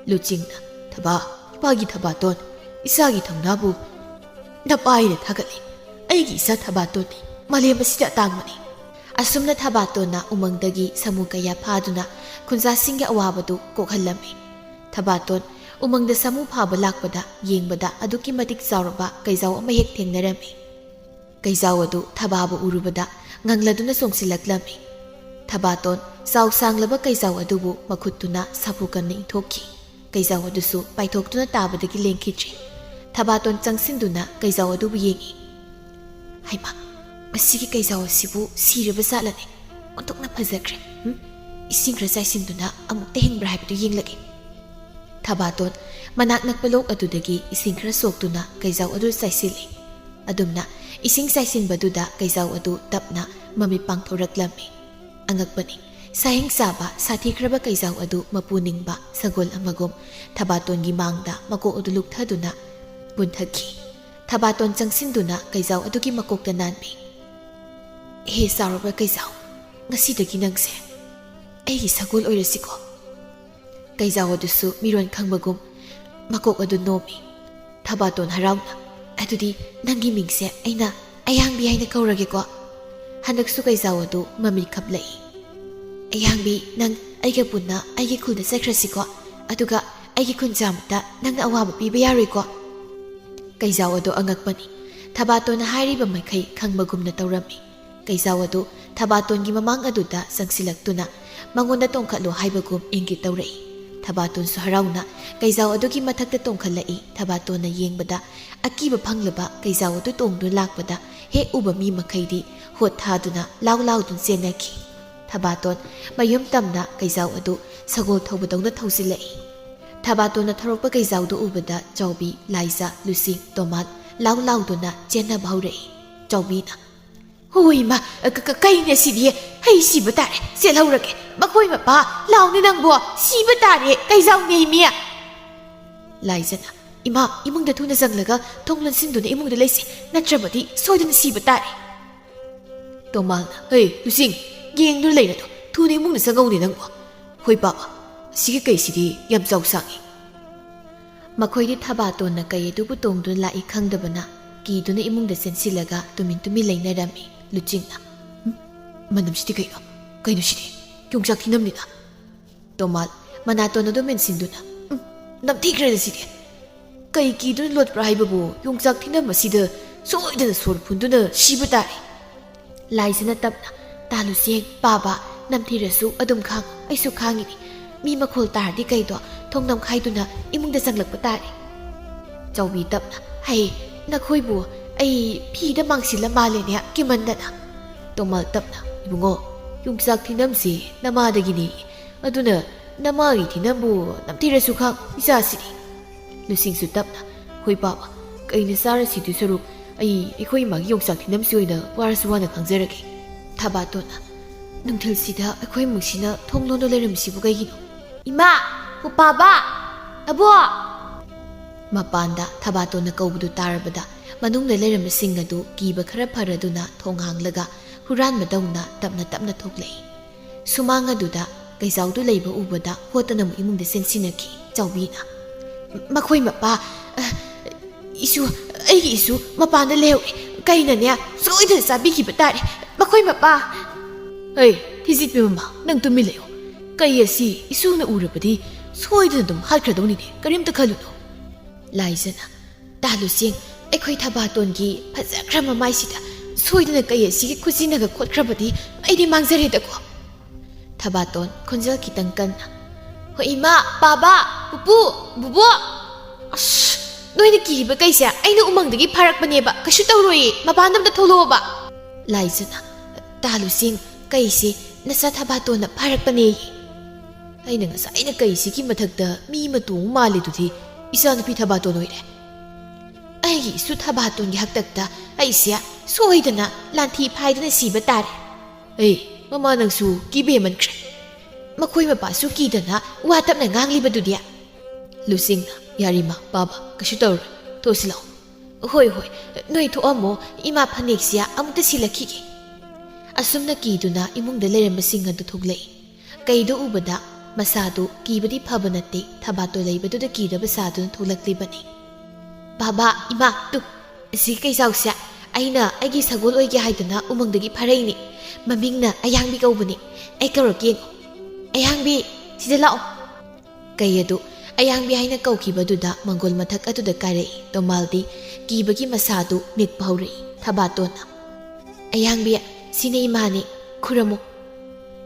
ꯂꯨꯆꯤꯡꯅ, "ꯊꯕꯥ, ꯏꯄꯥꯒꯤ ꯊꯕꯥꯇꯣꯟ, ꯏꯆꯥꯒꯤ ꯊꯧꯅꯥꯕꯨ ꯅꯄꯥ ꯑꯩꯅ ꯊꯥꯒꯠꯂꯤ꯫ ꯑꯩꯒꯤ ꯏꯆꯥ ꯊꯕꯥꯇꯣꯟꯅꯤ ꯃꯥꯂꯦꯝ ꯑꯁꯤꯗ ꯑꯇꯥꯡꯕꯅꯤ꯫" ꯑꯁꯨꯝꯅ ꯊꯕꯥꯇꯣꯟꯅ ꯎꯃꯪꯗꯒꯤ ꯁꯥꯃꯨ ꯀꯌꯥ ꯐꯥꯗꯨꯅ ꯈꯨꯟꯖꯥꯁꯤꯡꯒꯤ ꯑꯋꯥꯕꯗꯨ ꯀꯣꯛꯍꯜꯂꯝꯃꯤ꯫ ꯊꯕꯥꯇꯣꯟ ꯎꯃꯪꯗ ꯁꯥꯃꯨ ꯐꯥꯕ ꯂꯥꯛꯄꯗ ꯌꯦꯡꯕꯗ ꯑꯗꯨꯛꯀꯤ ꯃꯇꯤꯛ ꯆꯥꯎꯔꯕ ꯀꯩꯖꯥꯎ ꯑꯃ ꯍꯦꯛ ꯊꯦꯡꯅꯔꯝꯃꯤ꯫ ꯀꯩꯖꯥꯎ ꯑꯗꯨ ꯊꯕꯥꯕꯨ ꯎꯔꯨꯕꯗ ꯉꯪꯂꯗꯨꯅ ꯆꯣꯡꯁꯤꯜꯂꯛꯂꯝꯃꯤ꯫ ꯊꯕꯥꯇꯣꯟ ꯆꯥꯎ ꯁꯥꯡꯂꯕ ꯀꯩꯖꯥꯎ ꯑꯗꯨꯕꯨ ꯃꯈꯨꯠꯇꯨꯅ ꯁꯥꯐꯨ ꯀꯟꯅ ꯏꯟꯊꯣꯛꯈꯤ꯫ ꯀꯩꯖꯥꯎ ꯑꯗꯨꯁꯨ ꯄꯥꯏꯊꯣꯛꯇꯨꯅ ꯇꯥꯕꯗꯒꯤ ꯂꯦꯡꯈꯤꯗ꯭ꯔꯦ꯫ ꯊꯕꯥꯇꯣꯟ ꯆꯪꯁꯤꯟꯗꯨꯅ ꯀꯩꯖꯥꯎ ꯑꯗꯨꯕꯨ ꯌꯦꯡꯉꯤ꯫ "ꯍꯩꯃꯥ, ꯃꯁꯤꯒꯤ ꯀꯩꯖꯥꯎ ꯑꯁꯤꯕꯨ ꯁꯤꯔꯕ ꯖꯥꯠꯂꯅꯦ? ꯑꯣꯟꯊꯣꯛꯅ ꯐꯖꯈ꯭ꯔꯦ꯫ ꯎꯝ, ꯏꯁꯤꯡ ꯈꯔ ꯆꯥꯏꯁꯤꯟꯗꯨꯅ ꯑꯃꯨꯛꯇ ꯍꯤꯡꯕ꯭ꯔꯥ ꯍꯥꯏꯕꯗꯨ ꯌꯦꯡꯂꯒꯦ꯫" ꯊꯕꯥꯇꯣꯟ ꯃꯅꯥꯛ ꯅꯛꯄ ꯂꯣꯛ ꯑꯗꯨꯗꯒꯤ ꯏꯁꯤꯡ ꯈꯔ ꯁꯣꯛꯇꯨꯅ ꯀꯩꯖꯥꯎ ꯑꯗꯨ ꯆꯥꯏꯁꯤꯜꯂꯤ꯫ ꯑꯗꯨꯝꯅ ꯏꯁꯤꯡ ꯆꯥꯏꯁꯤꯟꯕꯗꯨꯗ ꯀꯩꯖꯥꯎ ꯑꯗꯨ ꯇꯞꯅ ꯃꯃꯤꯠ ꯄꯥꯡꯊꯣꯔꯛꯂꯝꯃꯤ꯫ ꯑꯉꯛꯄꯅꯤ, ꯁꯥꯍꯤꯡ ꯆꯥꯕ ꯁꯥꯊꯤꯈ꯭ꯔꯕ ꯀꯩꯖꯥꯎ ꯑꯗꯨ ꯃꯄꯨ ꯅꯤꯡꯕ ꯁꯒꯣꯜ ꯑꯃꯒꯨꯝ ꯊꯕꯥꯇꯣꯟꯒꯤ ꯃꯥꯡꯗ ꯃꯀꯣꯛ ꯑꯗꯨ ꯂꯨꯞꯊꯗꯨꯅ ꯄꯨꯟꯊꯈꯤ꯫ ꯊꯕꯥꯇꯣꯟ ꯆꯪꯁꯤꯟꯗꯨꯅ ꯀꯩꯖꯥꯎ ꯑꯗꯨꯒꯤ ꯃꯀꯣꯛꯇ ꯅꯥꯟꯃꯤ꯫ "ꯍꯦ ꯆꯥꯎꯔꯕ ꯀꯩꯖꯥꯎ, ꯉꯁꯤꯗꯒꯤ ꯅꯪꯁꯦ ꯑꯩꯒꯤ ꯁꯒꯣꯜ ꯑꯣꯏꯔꯁꯤꯀꯣ?" ꯀꯩꯖꯥꯎ ꯑꯗꯨꯁꯨ ꯃꯤꯔꯣꯟ ꯈꯪꯕꯒꯨꯝ ꯃꯀꯣꯛ ꯑꯗꯨ ꯅꯣꯝꯃꯤ꯫ ꯊꯕꯥꯇꯣꯟ ꯍꯔꯥꯎꯅ, "ꯑꯗꯨꯗꯤ ꯅꯪꯒꯤ ꯃꯤꯡꯁꯦ ꯑꯩꯅ ꯑꯌꯥꯡꯕꯤ ꯍꯥꯏꯅ ꯀꯧꯔꯒꯦꯀꯣ?" ꯍꯟꯗꯛꯁꯨ ꯀꯩꯖꯥꯎ ꯑꯗꯨ ꯃꯃꯤꯠ ꯈꯞꯂꯛꯏ꯫ "ꯑꯌꯥꯡꯕꯤ, ꯅꯪ ꯑꯩꯒ ꯄꯨꯟꯅ ꯑꯩꯒꯤ ꯈꯨꯜꯗ ꯆꯠꯈ꯭ꯔꯁꯤꯀꯣ, ꯑꯗꯨꯒ ꯑꯩꯒꯤ ꯈꯨꯟꯖꯥꯃꯛꯇ ꯅꯪꯅ ꯑꯋꯥꯕ ꯄꯤꯕ ꯌꯥꯔꯣꯏꯀꯣ?" ꯀꯩꯖꯥꯎ ꯑꯗꯨ ꯑꯉꯛꯄꯅꯤ꯫ ꯊꯕꯥꯇꯣꯟꯅ ꯍꯥꯏꯔꯤꯕ ꯃꯈꯩ ꯈꯪꯕꯒꯨꯝꯅ ꯇꯧꯔꯝꯃꯤ꯫ ꯀꯩꯖꯥꯎ ꯑꯗꯨ ꯊꯕꯥꯇꯣꯟꯒꯤ ꯃꯃꯥꯡ ꯑꯗꯨꯗ ꯆꯪꯁꯤꯜꯂꯛꯇꯨꯅ ꯃꯉꯣꯟꯗ ꯇꯣꯡꯈꯠꯂꯣ ꯍꯥꯏꯕꯒꯨꯝ ꯏꯪꯒꯤꯠ ꯇꯧꯔꯛꯏ꯫ ꯊꯕꯥꯇꯣꯟꯁꯨ ꯍꯔꯥꯎꯅ ꯀꯩꯖꯥꯎ ꯑꯗꯨꯒꯤ ꯃꯊꯛꯇ ꯇꯣꯡꯈꯠꯂꯛꯏ꯫ ꯊꯕꯥꯇꯣꯟꯅ ꯌꯦꯡꯕꯗ ꯑꯀꯤꯕ ꯐꯪꯂꯕ ꯀꯩꯖꯥꯎ ꯑꯗꯨ ꯇꯣꯡꯗꯨꯅ ꯂꯥꯛꯄꯗ ꯍꯦꯛ ꯎꯕ ꯃꯤ ꯃꯈꯩꯗꯤ ꯍꯣꯠ ꯊꯥꯗꯨꯅ ꯂꯥꯎ ꯂꯥꯎꯗꯨꯅ ꯆꯦꯟꯅꯈꯤ꯫ ꯊꯕꯥꯇꯣꯟ ꯃꯌꯨꯝ ꯇꯝꯅ ꯀꯩꯖꯥꯎ ꯑꯗꯨ ꯁꯒꯣꯜ ꯊꯧꯕꯗꯧꯅ ꯊꯧꯖꯤꯜꯂꯛꯏ꯫ ꯊꯕꯥꯇꯣꯟꯅ ꯊꯧꯔꯛꯄ ꯀꯩꯖꯥꯎꯗꯨ ꯎꯕꯗ ꯆꯥꯎꯕꯤ, ꯂꯥꯏꯖ, ꯂꯨꯆꯤꯡ, ꯇꯣꯃꯥꯜ ꯂꯥꯎ ꯂꯥꯎꯗꯨꯅ ꯆꯦꯟꯅꯕ ꯍꯧꯔꯛꯏ꯫ ꯆꯥꯎꯕꯤꯅ, "ꯍꯣꯏ ꯏꯃꯥ, ꯀ-, ꯀ-, ꯀꯩꯅꯦ ꯁꯤꯗꯤ? ꯑꯩ ꯁꯤꯕ ꯇꯥꯔꯦ, ꯆꯦꯜꯍꯧꯔꯒꯦ꯫ ꯃꯈꯣꯏ ꯃꯄꯥ, ꯂꯥꯎꯅꯦ ꯅꯪꯕꯣ, ꯁꯤꯕ ꯇꯥꯔꯦ, ꯀꯩꯖꯥꯎꯅꯦ ꯏꯃꯤ!" ꯂꯥꯏꯖꯅ, "ꯏꯃꯥ, ꯏꯃꯨꯡꯗ ꯊꯨꯅ ꯆꯪꯂꯒ ꯊꯣꯡ ꯂꯣꯟꯁꯤꯟꯗꯨꯅ ꯏꯃꯨꯡꯗ ꯂꯩꯁꯤ, ꯅꯠꯇ꯭ꯔꯕꯗꯤ ꯁꯣꯏꯗꯅ ꯁꯤꯕ ꯇꯥꯔꯦ꯫" ꯇꯣꯃꯥꯜꯅ, "ꯍꯦ, ꯂꯨꯆꯤꯡ, ꯌꯦꯡꯗꯨꯅ ꯂꯩꯔꯗꯣ, ꯊꯨꯅ ꯏꯃꯨꯡꯗ ꯆꯪꯍꯧꯅꯦ ꯅꯪꯕꯣ꯫ ꯍꯣꯏ ꯄꯥꯕ, ꯑꯁꯤꯒꯤ ꯀꯩꯁꯤꯗꯤ ꯌꯥꯝ ꯆꯥꯎ ꯁꯥꯡꯉꯤ꯫" ꯃꯈꯣꯏꯗꯤ ꯊꯕꯥꯇꯣꯟꯅ ꯀꯩ ꯑꯗꯨꯕꯨ ꯇꯣꯡꯗꯨꯅ ꯂꯥꯛꯏ ꯈꯪꯗꯕꯅ ꯀꯤꯗꯨꯅ ꯏꯃꯨꯡꯗ ꯆꯦꯟꯁꯤꯜꯂꯒ ꯇꯨꯃꯤꯟ ꯇꯨꯃꯤꯟ ꯂꯩꯅꯔꯝꯃꯤ꯫ ꯂꯨꯆꯤꯡꯅ, "ꯎꯝ, ꯃꯅꯝꯁꯤꯗꯤ ꯀꯩꯅꯣ? ꯀꯩꯅꯣ ꯁꯤꯗꯤ? ꯌꯣꯡꯆꯥꯛ ꯊꯤꯅꯝꯅꯤꯅ?" ꯇꯣꯃꯥꯜ ꯃꯅꯥꯇꯣꯟ ꯑꯗꯨ ꯃꯦꯟꯁꯤꯟꯗꯨꯅ, "ꯎꯝ, ꯅꯝꯊꯤꯈ꯭ꯔꯦꯗ ꯁꯤꯗꯤ꯫ ꯀꯩ ꯀꯤꯗꯨꯅ ꯂꯣꯠꯄ꯭ꯔꯥ ꯍꯥꯏꯕꯕꯨ, ꯌꯣꯡꯆꯥꯛ ꯊꯤꯅꯝ ꯑꯁꯤꯗ ꯁꯣꯏꯗꯅ ꯁꯣꯔ ꯐꯨꯟꯗꯨꯅ ꯁꯤꯕ ꯇꯥꯔꯦ꯫" ꯂꯥꯏꯖꯅ ꯇꯞꯅ, "ꯇꯥ ꯂꯨꯆꯤꯡ, ꯄꯥꯕ, ꯅꯝꯊꯤꯔꯁꯨ ꯑꯗꯨꯝ ꯈꯥꯡꯉꯨ, ꯑꯩꯁꯨ ꯈꯥꯡꯉꯤꯅꯤ꯫ ꯃꯤ ꯃꯈꯣꯜ ꯇꯥꯔꯗꯤ ꯀꯩꯗꯣ ꯊꯣꯡ ꯅꯝꯈꯥꯏꯗꯨꯅ ꯏꯃꯨꯡꯗ ꯆꯪꯂꯛꯄ ꯇꯥꯔꯦ꯫" ꯆꯥꯎꯕꯤ ꯇꯞꯅ, "ꯍꯩ, ꯅꯈꯣꯏꯕꯨ ꯑꯩ ꯐꯤꯗ ꯃꯥꯡꯁꯤꯜꯂ ꯃꯥꯜꯂꯦꯅꯦ, ꯀꯤꯃꯟꯗꯅ꯫" ꯇꯣꯃꯥꯜ ꯇꯞꯅ, "ꯏꯕꯨꯡꯉꯣ, ꯌꯣꯡꯆꯥꯛ ꯊꯤꯅꯝꯁꯤ ꯅꯃꯥꯗꯒꯤꯅꯤ꯫ ꯑꯗꯨꯅ ꯅꯃꯥꯒꯤ ꯊꯤꯅꯝꯕꯨ ꯅꯝꯊꯤꯔꯁꯨ ꯈꯥꯡ, ꯏꯆꯥꯁꯤꯗꯤ꯫" ꯂꯨꯆꯤꯡꯁꯨ ꯇꯞꯅ, "ꯍꯣꯏ ꯄꯥꯕ, ꯀꯩꯅ ꯆꯥꯔ ꯁꯤꯗꯣꯏ ꯁꯔꯨꯛ ꯑꯩ ꯑꯩꯈꯣꯏ ꯏꯃꯥꯒꯤ ꯌꯣꯡꯆꯥꯛ ꯊꯤꯅꯝꯁꯤ ꯑꯣꯏꯅ ꯋꯥꯔꯁꯨ ꯋꯥꯅ ꯈꯥꯡꯖꯔꯒꯦ꯫" ꯊꯕꯥꯇꯣꯟꯅ, "ꯅꯨꯡꯊꯤꯜꯁꯤꯗ ꯑꯩꯈꯣꯏ ꯏꯃꯨꯡꯁꯤꯅ ꯊꯣꯡ ꯂꯣꯟꯗꯨ ꯂꯩꯔꯝꯃꯤꯁꯤꯕꯨ ꯀꯩꯒꯤꯅꯣ? ꯏꯃꯥ! ꯎꯄꯥꯕ! ꯑꯕꯣꯛ!" ꯃꯄꯥꯟꯗ ꯊꯕꯥꯇꯣꯟꯅ ꯀꯧꯕꯗꯨ ꯇꯥꯔꯕꯗ ꯃꯅꯨꯡꯗ ꯂꯩꯔꯝꯕꯁꯤꯡ ꯑꯗꯨ ꯀꯤꯕ ꯈꯔ ꯐꯔꯗꯨꯅ ꯊꯣꯡ ꯍꯥꯡꯂꯒ ꯍꯨꯔꯥꯟꯕꯗꯧꯅ ꯇꯞꯅ ꯇꯞꯅ ꯊꯣꯛꯂꯛꯏ꯫ ꯁꯨꯃꯥꯡ ꯑꯗꯨꯗ ꯀꯩꯖꯥꯎꯗꯨ ꯂꯩꯕ ꯎꯕꯗ ꯍꯣꯠꯇꯅ ꯑꯃꯨꯛ ꯏꯃꯨꯡꯗ ꯆꯦꯟꯁꯤꯟꯅꯈꯤ꯫ ꯆꯥꯎꯕꯤꯅ, "ꯃꯈꯣꯏ ꯃꯄꯥ, ꯑ, ꯏꯁꯨ, ꯑꯩꯒꯤ ꯏꯁꯨ ꯃꯄꯥꯟꯗ ꯂꯩꯍꯧꯔꯦ꯫ ꯀꯩꯅꯅꯦ ꯁꯣꯏꯗꯅ ꯆꯥꯕꯤꯈꯤꯕ ꯇꯥꯔꯦ꯫ ꯃꯈꯣꯏ ꯃꯄꯥ!" "ꯍꯩ, ꯊꯤꯖꯤꯠꯄꯤ ꯃꯃꯥ, ꯅꯪ ꯇꯨꯃꯤꯟ ꯂꯩꯌꯨ꯫ ꯀꯩ ꯑꯁꯤ ꯏꯁꯨꯅ ꯎꯔꯕꯗꯤ ꯁꯣꯏꯗꯅ ꯑꯗꯨꯝ ꯍꯥꯠꯈ꯭ꯔꯗꯧꯅꯤꯅꯦ, ꯀꯔꯤꯝꯇ ꯈꯜꯂꯨꯅꯨ꯫" ꯂꯥꯏꯖꯅ, "ꯇꯥ ꯂꯨꯆꯦꯡ, ꯑꯩꯈꯣꯏ ꯊꯕꯥꯇꯣꯟꯒꯤ ꯐꯖꯈ꯭ꯔ ꯃꯃꯥꯏꯁꯤꯗ ꯁꯣꯏꯗꯅ ꯀꯩ ꯑꯁꯤꯒꯤ ꯈꯨꯖꯤꯟꯅꯒ ꯈꯣꯠꯈ꯭ꯔꯕꯗꯤ ꯑꯩꯗꯤ ꯃꯥꯡꯖꯔꯦꯗꯀꯣ꯫" ꯊꯕꯥꯇꯣꯟ, ꯈꯣꯟꯖꯦꯜ ꯈꯤꯇꯪ ꯀꯟꯅ, "ꯍꯣꯏ ꯏꯃꯥ, ꯄꯥꯕ, ꯄꯨꯄꯨ, ꯕꯨꯕꯣꯛ! ꯑꯁ, ꯅꯣꯏꯅ ꯀꯤꯔꯤꯕ ꯀꯩꯁꯦ ꯑꯩꯅ ꯎꯃꯪꯗꯒꯤ ꯐꯥꯔꯛꯄꯅꯦꯕ, ꯀꯩꯁꯨ ꯇꯧꯔꯣꯏꯌꯦ, ꯃꯄꯥꯟꯗ ꯑꯝꯇ ꯊꯣꯛꯂꯛꯑꯣꯕ꯫" ꯂꯥꯏꯖꯅ, "ꯇꯥ ꯂꯨꯆꯦꯡ, ꯀꯩꯁꯦ ꯅꯆꯥ ꯊꯕꯥꯇꯣꯟꯅ ꯐꯥꯔꯛꯄꯅꯦꯌꯦ꯫ ꯑꯩꯅ ꯉꯁꯥꯏꯅ ꯀꯩꯁꯤꯒꯤ ꯃꯊꯛꯇ ꯃꯤ ꯑꯃ ꯇꯣꯡ ꯃꯥꯜꯂꯤꯗꯨꯗꯤ ꯏꯆꯥꯅꯨꯄꯤ ꯊꯕꯥꯇꯣꯟ ꯑꯣꯏꯔꯦ꯫ ꯑꯩꯒꯤ ꯏꯁꯨ ꯊꯕꯥꯇꯣꯟꯒꯤ ꯍꯥꯛꯇꯛꯇ ꯑꯩꯁꯦ ꯁꯣꯏꯗꯅ ꯂꯥꯟꯊꯤ ꯐꯥꯏꯗꯅ ꯁꯤꯕ ꯇꯥꯔꯦ꯫ ꯑꯦ, ꯃꯃꯥ ꯅꯪꯁꯨ ꯀꯤꯕ ꯍꯦꯟꯃꯟꯈ꯭ꯔꯦ꯫ ꯃꯈꯣꯏ ꯃꯄꯥꯁꯨ ꯀꯤꯗꯅ ꯋꯥ ꯇꯞꯅ ꯉꯥꯡꯂꯤꯕꯗꯨꯗꯤ꯫" ꯂꯨꯆꯦꯡꯅ, "ꯌꯥꯔꯦ ꯏꯃꯥ, ꯄꯥꯕ, ꯀꯩꯁꯨ ꯇꯧꯔꯣꯏ꯫ ꯊꯣꯛꯁꯤ ꯂꯥꯛꯑꯣ꯫" "ꯍꯣꯏ, ꯍꯣꯏ, ꯅꯣꯏ ꯊꯣꯛꯑꯝꯃꯣ, ꯏꯃꯥ ꯐꯅꯦꯛꯁꯦ ꯑꯃꯨꯛꯇ ꯁꯤꯜꯂꯛꯈꯤꯒꯦ꯫" ꯑꯁꯨꯝꯅ ꯀꯤꯗꯨꯅ ꯏꯃꯨꯡꯗ ꯂꯩꯔꯝꯕꯁꯤꯡ ꯑꯗꯨ ꯊꯣꯛꯂꯛꯏ꯫ ꯀꯩꯗꯣ ꯎꯕꯗ ꯃꯁꯥꯗꯨ ꯀꯤꯕꯗꯤ ꯐꯕ ꯅꯠꯇꯦ, ꯊꯕꯥꯇꯣꯟ ꯂꯩꯕꯗꯨꯗ ꯀꯤꯗꯕ ꯁꯥꯗꯨꯅ ꯊꯣꯛꯂꯛꯂꯤꯕꯅꯤ꯫ "ꯕꯥꯕꯥ, ꯏꯃꯥ, ꯇꯨ, ꯑꯁꯤ ꯀꯩꯖꯥꯎꯁꯦ ꯑꯩꯅ ꯑꯩꯒꯤ ꯁꯒꯣꯜ ꯑꯣꯏꯒꯦ ꯍꯥꯏꯗꯅ ꯎꯃꯪꯗꯒꯤ ꯐꯥꯔꯛꯏꯅꯤ꯫ ꯃꯃꯤꯡꯅ ꯑꯌꯥꯡꯕꯤ ꯀꯧꯕꯅꯤ꯫ ꯑꯩ ꯀꯧꯔꯛꯀꯦ ꯌꯦꯡꯉꯣ꯫ ꯑꯌꯥꯡꯕꯤ, ꯁꯤꯗ ꯂꯥꯛꯑꯣ꯫" ꯀꯩ ꯑꯗꯨ ꯑꯌꯥꯡꯕꯤ ꯍꯥꯏꯅ ꯀꯧꯈꯤꯕꯗꯨꯗ ꯃꯪꯒꯣꯜ ꯃꯊꯛ ꯑꯗꯨꯗ ꯀꯥꯔꯛꯏ꯫ ꯇꯣꯃꯥꯜꯗꯤ ꯀꯤꯕꯒꯤ ꯃꯁꯥꯗꯨ ꯅꯤꯛꯄ ꯍꯧꯔꯛꯏ꯫ ꯊꯕꯥꯇꯣꯟꯅ, "ꯑꯌꯥꯡꯕꯤ, ꯁꯤꯅ ꯏꯃꯥꯅꯤ, ꯈꯨꯔꯝꯃꯨ꯫"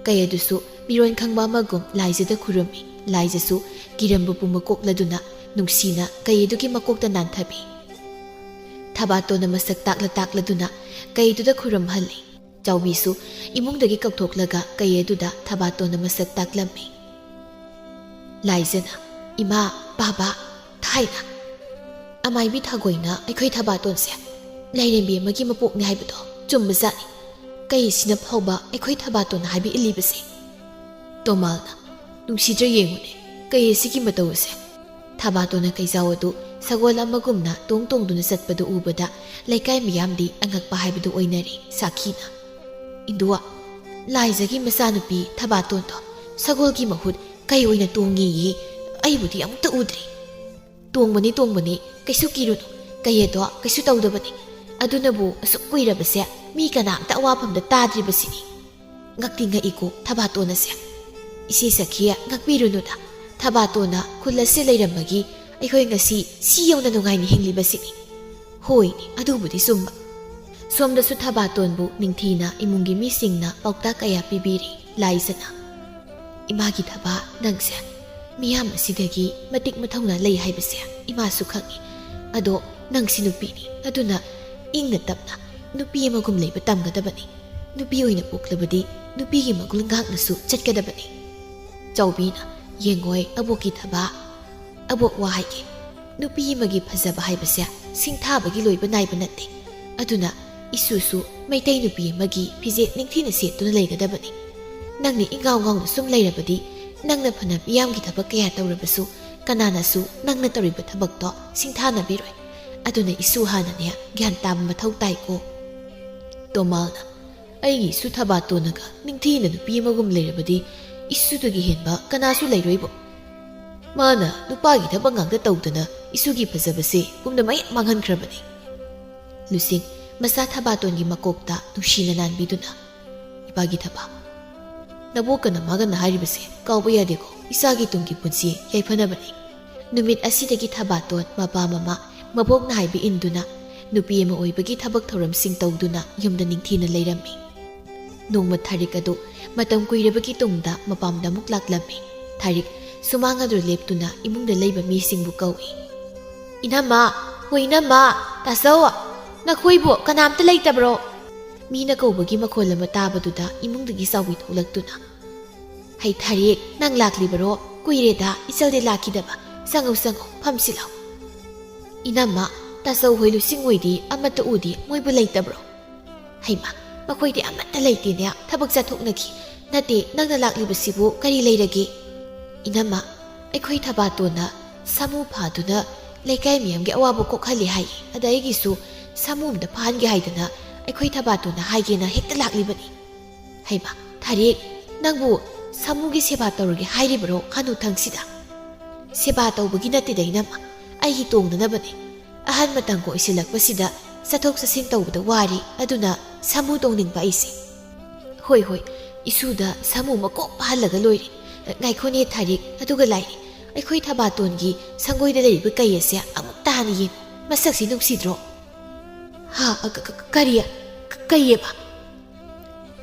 ꯀꯩ ꯑꯗꯨꯁꯨ ꯃꯤꯔꯣꯟ ꯈꯪꯕ ꯑꯃꯒꯨꯝ ꯂꯥꯏꯖꯗ ꯈꯨꯔꯨꯝꯃꯤ꯫ ꯂꯥꯏꯖꯁꯨ ꯀꯤꯔꯝꯕ ꯄꯨꯝꯕ ꯀꯣꯛꯂꯗꯨꯅ ꯅꯨꯡꯁꯤꯅ ꯀꯩ ꯑꯗꯨꯒꯤ ꯃꯀꯣꯛꯇ ꯅꯥꯟꯊꯕꯤ꯫ ꯊꯕꯥꯇꯣꯟꯅ ꯃꯁꯛ ꯇꯥꯛꯂ ꯇꯥꯛꯂꯗꯨꯅ ꯀꯩ ꯑꯗꯨꯗ ꯈꯨꯔꯨꯝꯍꯜꯂꯤ꯫ ꯆꯥꯎꯕꯤꯁꯨ ꯏꯃꯨꯡꯗꯒꯤ ꯀꯧꯊꯣꯛꯂꯒ ꯀꯩ ꯑꯗꯨꯗ ꯊꯕꯥꯇꯣꯟꯅ ꯃꯁꯛ ꯇꯥꯛꯂꯝꯃꯤ꯫ ꯂꯥꯏꯖꯅ, "ꯏꯃꯥ, ꯄꯥꯕ, ꯊꯥꯏꯅ ꯑꯃꯥꯏꯕꯤ ꯊꯥꯒꯣꯏꯅ ꯑꯩꯈꯣꯏ ꯊꯕꯥꯇꯣꯟꯁꯦ ꯂꯥꯏꯔꯦꯝꯕꯤ ꯑꯃꯒꯤ ꯃꯄꯣꯛꯅꯤ ꯍꯥꯏꯕꯗꯣ ꯆꯨꯝꯕꯖꯥꯠꯅꯤ꯫ ꯀꯩꯁꯤꯅ ꯐꯥꯎꯕ ꯑꯩꯈꯣꯏ ꯊꯕꯥꯇꯣꯟꯅ ꯍꯥꯏꯕ ꯏꯜꯂꯤꯕꯁꯦ꯫" ꯇꯣꯃꯥꯜꯅ, "ꯅꯨꯡꯁꯤꯗ꯭ꯔ ꯌꯦꯡꯉꯨꯅꯦ, ꯀꯩ ꯑꯁꯤꯒꯤ ꯃꯇꯧ ꯑꯁꯦ?" ꯊꯕꯥꯇꯣꯟꯅ ꯀꯩꯖꯥꯎ ꯑꯗꯨ ꯁꯒꯣꯜ ꯑꯃꯒꯨꯝꯅ ꯇꯣꯡ ꯇꯣꯡꯗꯨꯅ ꯆꯠꯄꯗꯨ ꯎꯕꯗ ꯂꯩꯀꯥꯏ ꯃꯤꯌꯥꯝꯗꯤ ꯑꯉꯛꯄ ꯍꯥꯏꯕꯗꯨ ꯑꯣꯏꯅꯔꯦ꯫ ꯁꯥꯈꯤꯅ, "ꯏꯟꯗꯨꯋꯥ, ꯂꯥꯏꯖꯒꯤ ꯃꯆꯥꯅꯨꯄꯤ ꯊꯕꯥꯇꯣꯟꯗꯣ ꯁꯒꯣꯜꯒꯤ ꯃꯍꯨꯠ ꯀꯩ ꯑꯣꯏꯅ ꯇꯣꯡꯉꯦꯌꯦ꯫ ꯑꯩꯕꯨꯗꯤ ꯑꯃꯨꯛꯇ ꯎꯗ꯭ꯔꯤ꯫ "ꯇꯣꯡꯕꯅꯤ, ꯇꯣꯡꯕꯅꯤ, ꯀꯩꯁꯨ ꯀꯤꯔꯨꯅꯨ, ꯀꯩ ꯑꯗꯣ ꯀꯩꯁꯨ ꯇꯧꯗꯕꯅꯤ꯫ ꯑꯗꯨꯅꯕꯨ ꯑꯁꯨꯛ ꯀꯨꯏꯔꯕꯁꯦ ꯃꯤ ꯀꯅꯥꯝꯇ ꯑꯋꯥꯐꯝꯗ ꯇꯥꯗ꯭ꯔꯤꯕꯁꯤꯅꯤ"꯫ ꯉꯛꯇꯤ ꯉꯛꯏꯀꯣ ꯊꯕꯥꯇꯣꯟ ꯑꯁꯦ꯫ "ꯏꯆꯦ ꯁꯈꯤ, ꯉꯛꯄꯤꯔꯨꯅꯨꯗ꯫ ꯊꯕꯥꯇꯣꯟꯅ ꯈꯨꯜ ꯑꯁꯤ ꯂꯩꯔꯝꯕꯒꯤ ꯑꯩꯈꯣꯏ ꯉꯁꯤ ꯁꯤ ꯌꯧꯅ ꯅꯨꯡꯉꯥꯏꯅ ꯍꯤꯡꯂꯤꯕꯁꯤꯅꯤ"꯫ ꯍꯣꯏꯅꯦ, ꯑꯗꯨꯕꯨꯗꯤ ꯆꯨꯝꯕ꯫ ꯁꯣꯝꯗꯁꯨ ꯊꯕꯥꯇꯣꯟꯕꯨ ꯅꯤꯡꯊꯤꯅ ꯏꯃꯨꯡꯒꯤ ꯃꯤꯁꯤꯡꯅ ꯄꯥꯎꯇꯥꯛ ꯀꯌꯥ ꯄꯤꯕꯤꯔꯤ꯫ ꯂꯥꯏꯖꯅ, "ꯏꯃꯥꯒꯤ ꯊꯕꯥ, ꯅꯪꯁꯦ ꯃꯤꯌꯥꯝ ꯑꯁꯤꯗꯒꯤ ꯃꯇꯤꯛ ꯃꯊꯧꯅꯥ ꯂꯩ ꯍꯥꯏꯕꯁꯦ ꯏꯃꯥꯁꯨ ꯈꯪꯏ꯫ ꯑꯗꯣ ꯅꯪꯁꯤ ꯅꯨꯄꯤꯅꯤ, ꯑꯗꯨꯅ ꯏꯪꯅ ꯇꯞꯅ ꯅꯨꯄꯤ ꯑꯃꯒꯨꯝ ꯂꯩꯕ ꯇꯝꯒꯗꯕꯅꯤ꯫ ꯅꯨꯄꯤ ꯑꯣꯏꯅ ꯄꯣꯛꯂꯕꯗꯤ ꯅꯨꯄꯤꯒꯤ ꯃꯒꯨꯟ ꯉꯥꯛꯅꯁꯨ ꯆꯠꯀꯗꯕꯅꯤ"꯫ ꯆꯥꯎꯕꯤꯅ, "ꯌꯦꯡꯉꯣꯏ ꯑꯕꯣꯛꯀꯤ ꯊꯕꯥ, ꯑꯕꯣꯛ ꯋꯥ ꯍꯥꯏꯒꯦ꯫ ꯅꯨꯄꯤ ꯑꯃꯒꯤ ꯐꯖꯕ ꯍꯥꯏꯕꯁꯦ ꯁꯤꯡꯊꯥꯕꯒꯤ ꯂꯣꯏꯕ ꯅꯥꯏꯕ ꯅꯠꯇꯦ꯫ ꯑꯗꯨꯅ ꯏꯁꯨꯁꯨ ꯃꯩꯇꯩ ꯅꯨꯄꯤ ꯑꯃꯒꯤ ꯐꯤꯖꯦꯠ ꯅꯤꯡꯊꯤꯅ ꯁꯦꯠꯇꯨꯅ ꯂꯩꯒꯗꯕꯅꯤ꯫ ꯅꯪꯅ ꯏꯉꯥꯎ ꯉꯥꯎꯅ ꯁꯨꯝ ꯂꯩꯔꯕꯗꯤ ꯅꯪꯅ ꯐꯅ ꯃꯤꯌꯥꯝꯒꯤ ꯊꯕꯛ ꯀꯌꯥ ꯇꯧꯔꯕꯁꯨ ꯀꯅꯥꯅꯁꯨ ꯅꯪꯅ ꯇꯧꯔꯤꯕ ꯊꯕꯛꯇꯣ ꯁꯤꯡꯊꯥꯅꯕꯤꯔꯣꯏ꯫ ꯑꯗꯨꯅ ꯏꯁꯨ ꯍꯥꯟꯅꯅꯦ ꯒ꯭ꯌꯥꯟ ꯇꯥꯕ ꯃꯊꯧ ꯇꯥꯏꯀꯣ"꯫ ꯇꯣꯃꯥꯜꯅ, "ꯑꯩꯒꯤ ꯏꯁꯨ ꯊꯕꯥꯇꯣꯟꯅꯒ ꯅꯤꯡꯊꯤꯅ ꯅꯨꯄꯤ ꯑꯃꯒꯨꯝ ꯂꯩꯔꯕꯗꯤ ꯏꯁꯨꯗꯒꯤ ꯍꯦꯟꯕ ꯀꯅꯥꯁꯨ ꯂꯩꯔꯣꯏꯕꯣ꯫ ꯃꯥꯅ ꯅꯨꯄꯥꯒꯤ ꯊꯕꯛ ꯉꯥꯛꯇ ꯇꯧꯗꯅ ꯏꯁꯨꯒꯤ ꯐꯖꯕꯁꯦ ꯄꯨꯝꯅꯃꯛ ꯍꯦꯛ ꯃꯥꯡꯍꯟꯈ꯭ꯔꯕꯅꯤ"꯫ ꯂꯨꯁꯤꯡ, ꯃꯆꯥ ꯊꯕꯥꯇꯣꯟꯒꯤ ꯃꯀꯣꯛꯇ ꯅꯨꯡꯁꯤꯅ ꯅꯥꯟꯕꯤꯗꯨꯅ, "ꯏꯄꯥꯒꯤ ꯊꯕꯥ, ꯅꯕꯣꯛꯀꯅ ꯃꯥꯒꯅ ꯍꯥꯏꯔꯤꯕꯁꯦ ꯀꯥꯎꯕ ꯌꯥꯗꯦꯀꯣ꯫ ꯏꯆꯥꯒꯤ ꯇꯨꯡꯒꯤ ꯄꯨꯟꯁꯤ ꯌꯥꯏꯐꯅꯕꯅꯤ"꯫ ꯅꯨꯃꯤꯠ ꯑꯁꯤꯗꯒꯤ ꯊꯕꯥꯇꯣꯟ ꯃꯄꯥ ꯃꯃꯥ ꯃꯕꯣꯛꯅ ꯍꯥꯏꯕ ꯏꯟꯗꯨꯅ ꯅꯨꯄꯤ ꯑꯃ ꯑꯣꯏꯕꯒꯤ ꯊꯕꯛ ꯊꯧꯔꯝꯁꯤꯡ ꯇꯧꯗꯨꯅ ꯌꯨꯝꯗ ꯅꯤꯡꯊꯤꯅ ꯂꯩꯔꯝꯃꯤ꯫ ꯅꯣꯡꯃ ꯊꯥꯔꯤꯛ ꯑꯗꯨ ꯃꯇꯝ ꯀꯨꯏꯔꯕꯒꯤ ꯇꯨꯡꯗ ꯃꯄꯥꯝꯗ ꯑꯃꯨꯛ ꯂꯥꯛꯂꯝꯃꯤ꯫ ꯊꯥꯔꯤꯛ ꯁꯨꯃꯥꯡ ꯑꯗꯨ ꯂꯦꯞꯇꯨꯅ ꯏꯃꯨꯡꯗ ꯂꯩꯕ ꯃꯤꯁꯤꯡꯕꯨ ꯀꯧꯏ꯫ "ꯏꯅꯝꯃ, ꯍꯣ ꯏꯅꯝꯃ, ꯇꯥꯆꯧ, ꯅꯈꯣꯏꯕꯨ ꯀꯅꯥꯝꯇ ꯂꯩꯇꯕ꯭ꯔꯣ?" ꯃꯤꯅ ꯀꯧꯕꯒꯤ ꯃꯈꯣꯜ ꯑꯃ ꯇꯥꯕꯗꯨꯗ ꯏꯃꯨꯡꯗꯒꯤ ꯆꯥꯎꯕꯤ ꯊꯣꯛꯂꯛꯇꯨꯅ, "ꯍꯩ ꯊꯥꯔꯤꯛ, ꯅꯪ ꯂꯥꯛꯂꯤꯕꯔꯣ? ꯀꯨꯏꯔꯦꯗ ꯏꯆꯜꯗꯤ ꯂꯥꯛꯈꯤꯗꯕ꯫ ꯆꯪꯉꯨ, ꯆꯪꯉꯨ, ꯐꯝꯁꯤꯜꯂꯣ"꯫ "ꯏꯅꯝꯃ, ꯇꯥꯆꯧ ꯍꯣꯏ ꯂꯨꯁꯤꯡ ꯍꯣꯏꯗꯤ ꯑꯃꯠꯇ ꯎꯗꯦ, ꯃꯣꯏꯕꯨ ꯂꯩꯇꯕ꯭ꯔꯣ?" "ꯍꯩꯃ, ꯃꯈꯣꯏꯗꯤ ꯑꯃꯠꯇ ꯂꯩꯇꯦꯅꯦ, ꯊꯕꯛ ꯆꯠꯊꯣꯛꯅꯈꯤ꯫ ꯅꯠꯇꯦ, ꯅꯪꯅ ꯂꯥꯛꯂꯤꯕꯁꯤꯕꯨ ꯀꯔꯤ ꯂꯩꯔꯒꯦ?" "ꯏꯅꯝꯃ, ꯑꯩꯈꯣꯏ ꯊꯕꯥꯇꯣꯟꯅ ꯁꯥꯃꯨ ꯐꯥꯗꯨꯅ ꯂꯩꯀꯥꯏ ꯃꯤꯌꯥꯝꯒꯤ ꯑꯋꯥꯕ ꯀꯣꯛꯍꯜꯂꯤ ꯍꯥꯏ꯫ ꯑꯗ ꯑꯩꯒꯤꯁꯨ ꯁꯥꯃꯨ ꯑꯝꯇ ꯐꯥꯍꯟꯒꯦ ꯍꯥꯏꯗꯅ ꯑꯩꯈꯣꯏ ꯊꯕꯥꯇꯣꯟꯅ ꯍꯥꯏꯒꯦꯅ ꯍꯦꯛꯇ ꯂꯥꯛꯂꯤꯕꯅꯤ"꯫ "ꯍꯩꯃ, ꯊꯥꯔꯤꯛ, ꯅꯪꯕꯨ "ꯁꯥꯃꯨꯒꯤ ꯁꯦꯕꯥ ꯇꯧꯔꯒꯦ ꯍꯥꯏꯔꯤꯕꯔꯣ ꯍꯅꯨꯊꯪꯁꯤꯗ?" "ꯁꯦꯕꯥ ꯇꯧꯕꯒꯤ ꯅꯠꯇꯦꯗ, ꯏꯅꯝꯃ, ꯑꯩꯒꯤ ꯇꯣꯡꯅꯅꯕꯅꯤ꯫ ꯑꯍꯟ ꯃꯇꯝꯒ ꯑꯣꯏꯁꯤꯜꯂꯛꯄꯁꯤꯗ ꯆꯠꯊꯣꯛ ꯆꯠꯁꯤꯟ ꯇꯧꯕꯗ ꯋꯥꯔꯤ, ꯑꯗꯨꯅ ꯁꯥꯃꯨ ꯇꯣꯡꯅꯤꯡꯕ ꯑꯩꯁꯦ꯫" "ꯍꯣꯏ, ꯍꯣꯏ, ꯏꯁꯨꯗ ꯁꯥꯃꯨ ꯃꯀꯣꯛ ꯄꯥꯍꯜꯂꯒ ꯂꯣꯏꯔꯦ꯫ ꯉꯥꯏꯈꯣꯅꯦ ꯊꯥꯔꯤꯛ, ꯑꯗꯨꯒ ꯂꯥꯏꯔꯤ, ꯑꯩꯈꯣꯏ ꯊꯕꯥꯇꯣꯟꯒꯤ ꯁꯪꯒꯣꯏꯗ ꯂꯩꯔꯤꯕ ꯀꯩ ꯑꯁꯦ ꯑꯃꯨꯛꯇ ꯍꯥꯟꯅ ꯌꯦꯡꯉꯨ꯫ ꯃꯁꯛꯁꯤ ꯅꯨꯡꯁꯤꯗ꯭ꯔꯣ?" "ꯍꯥ? ꯑ, ꯀ-, ꯀ-, ꯀꯔꯤ? ꯀ-, ꯀꯩꯑꯕ?"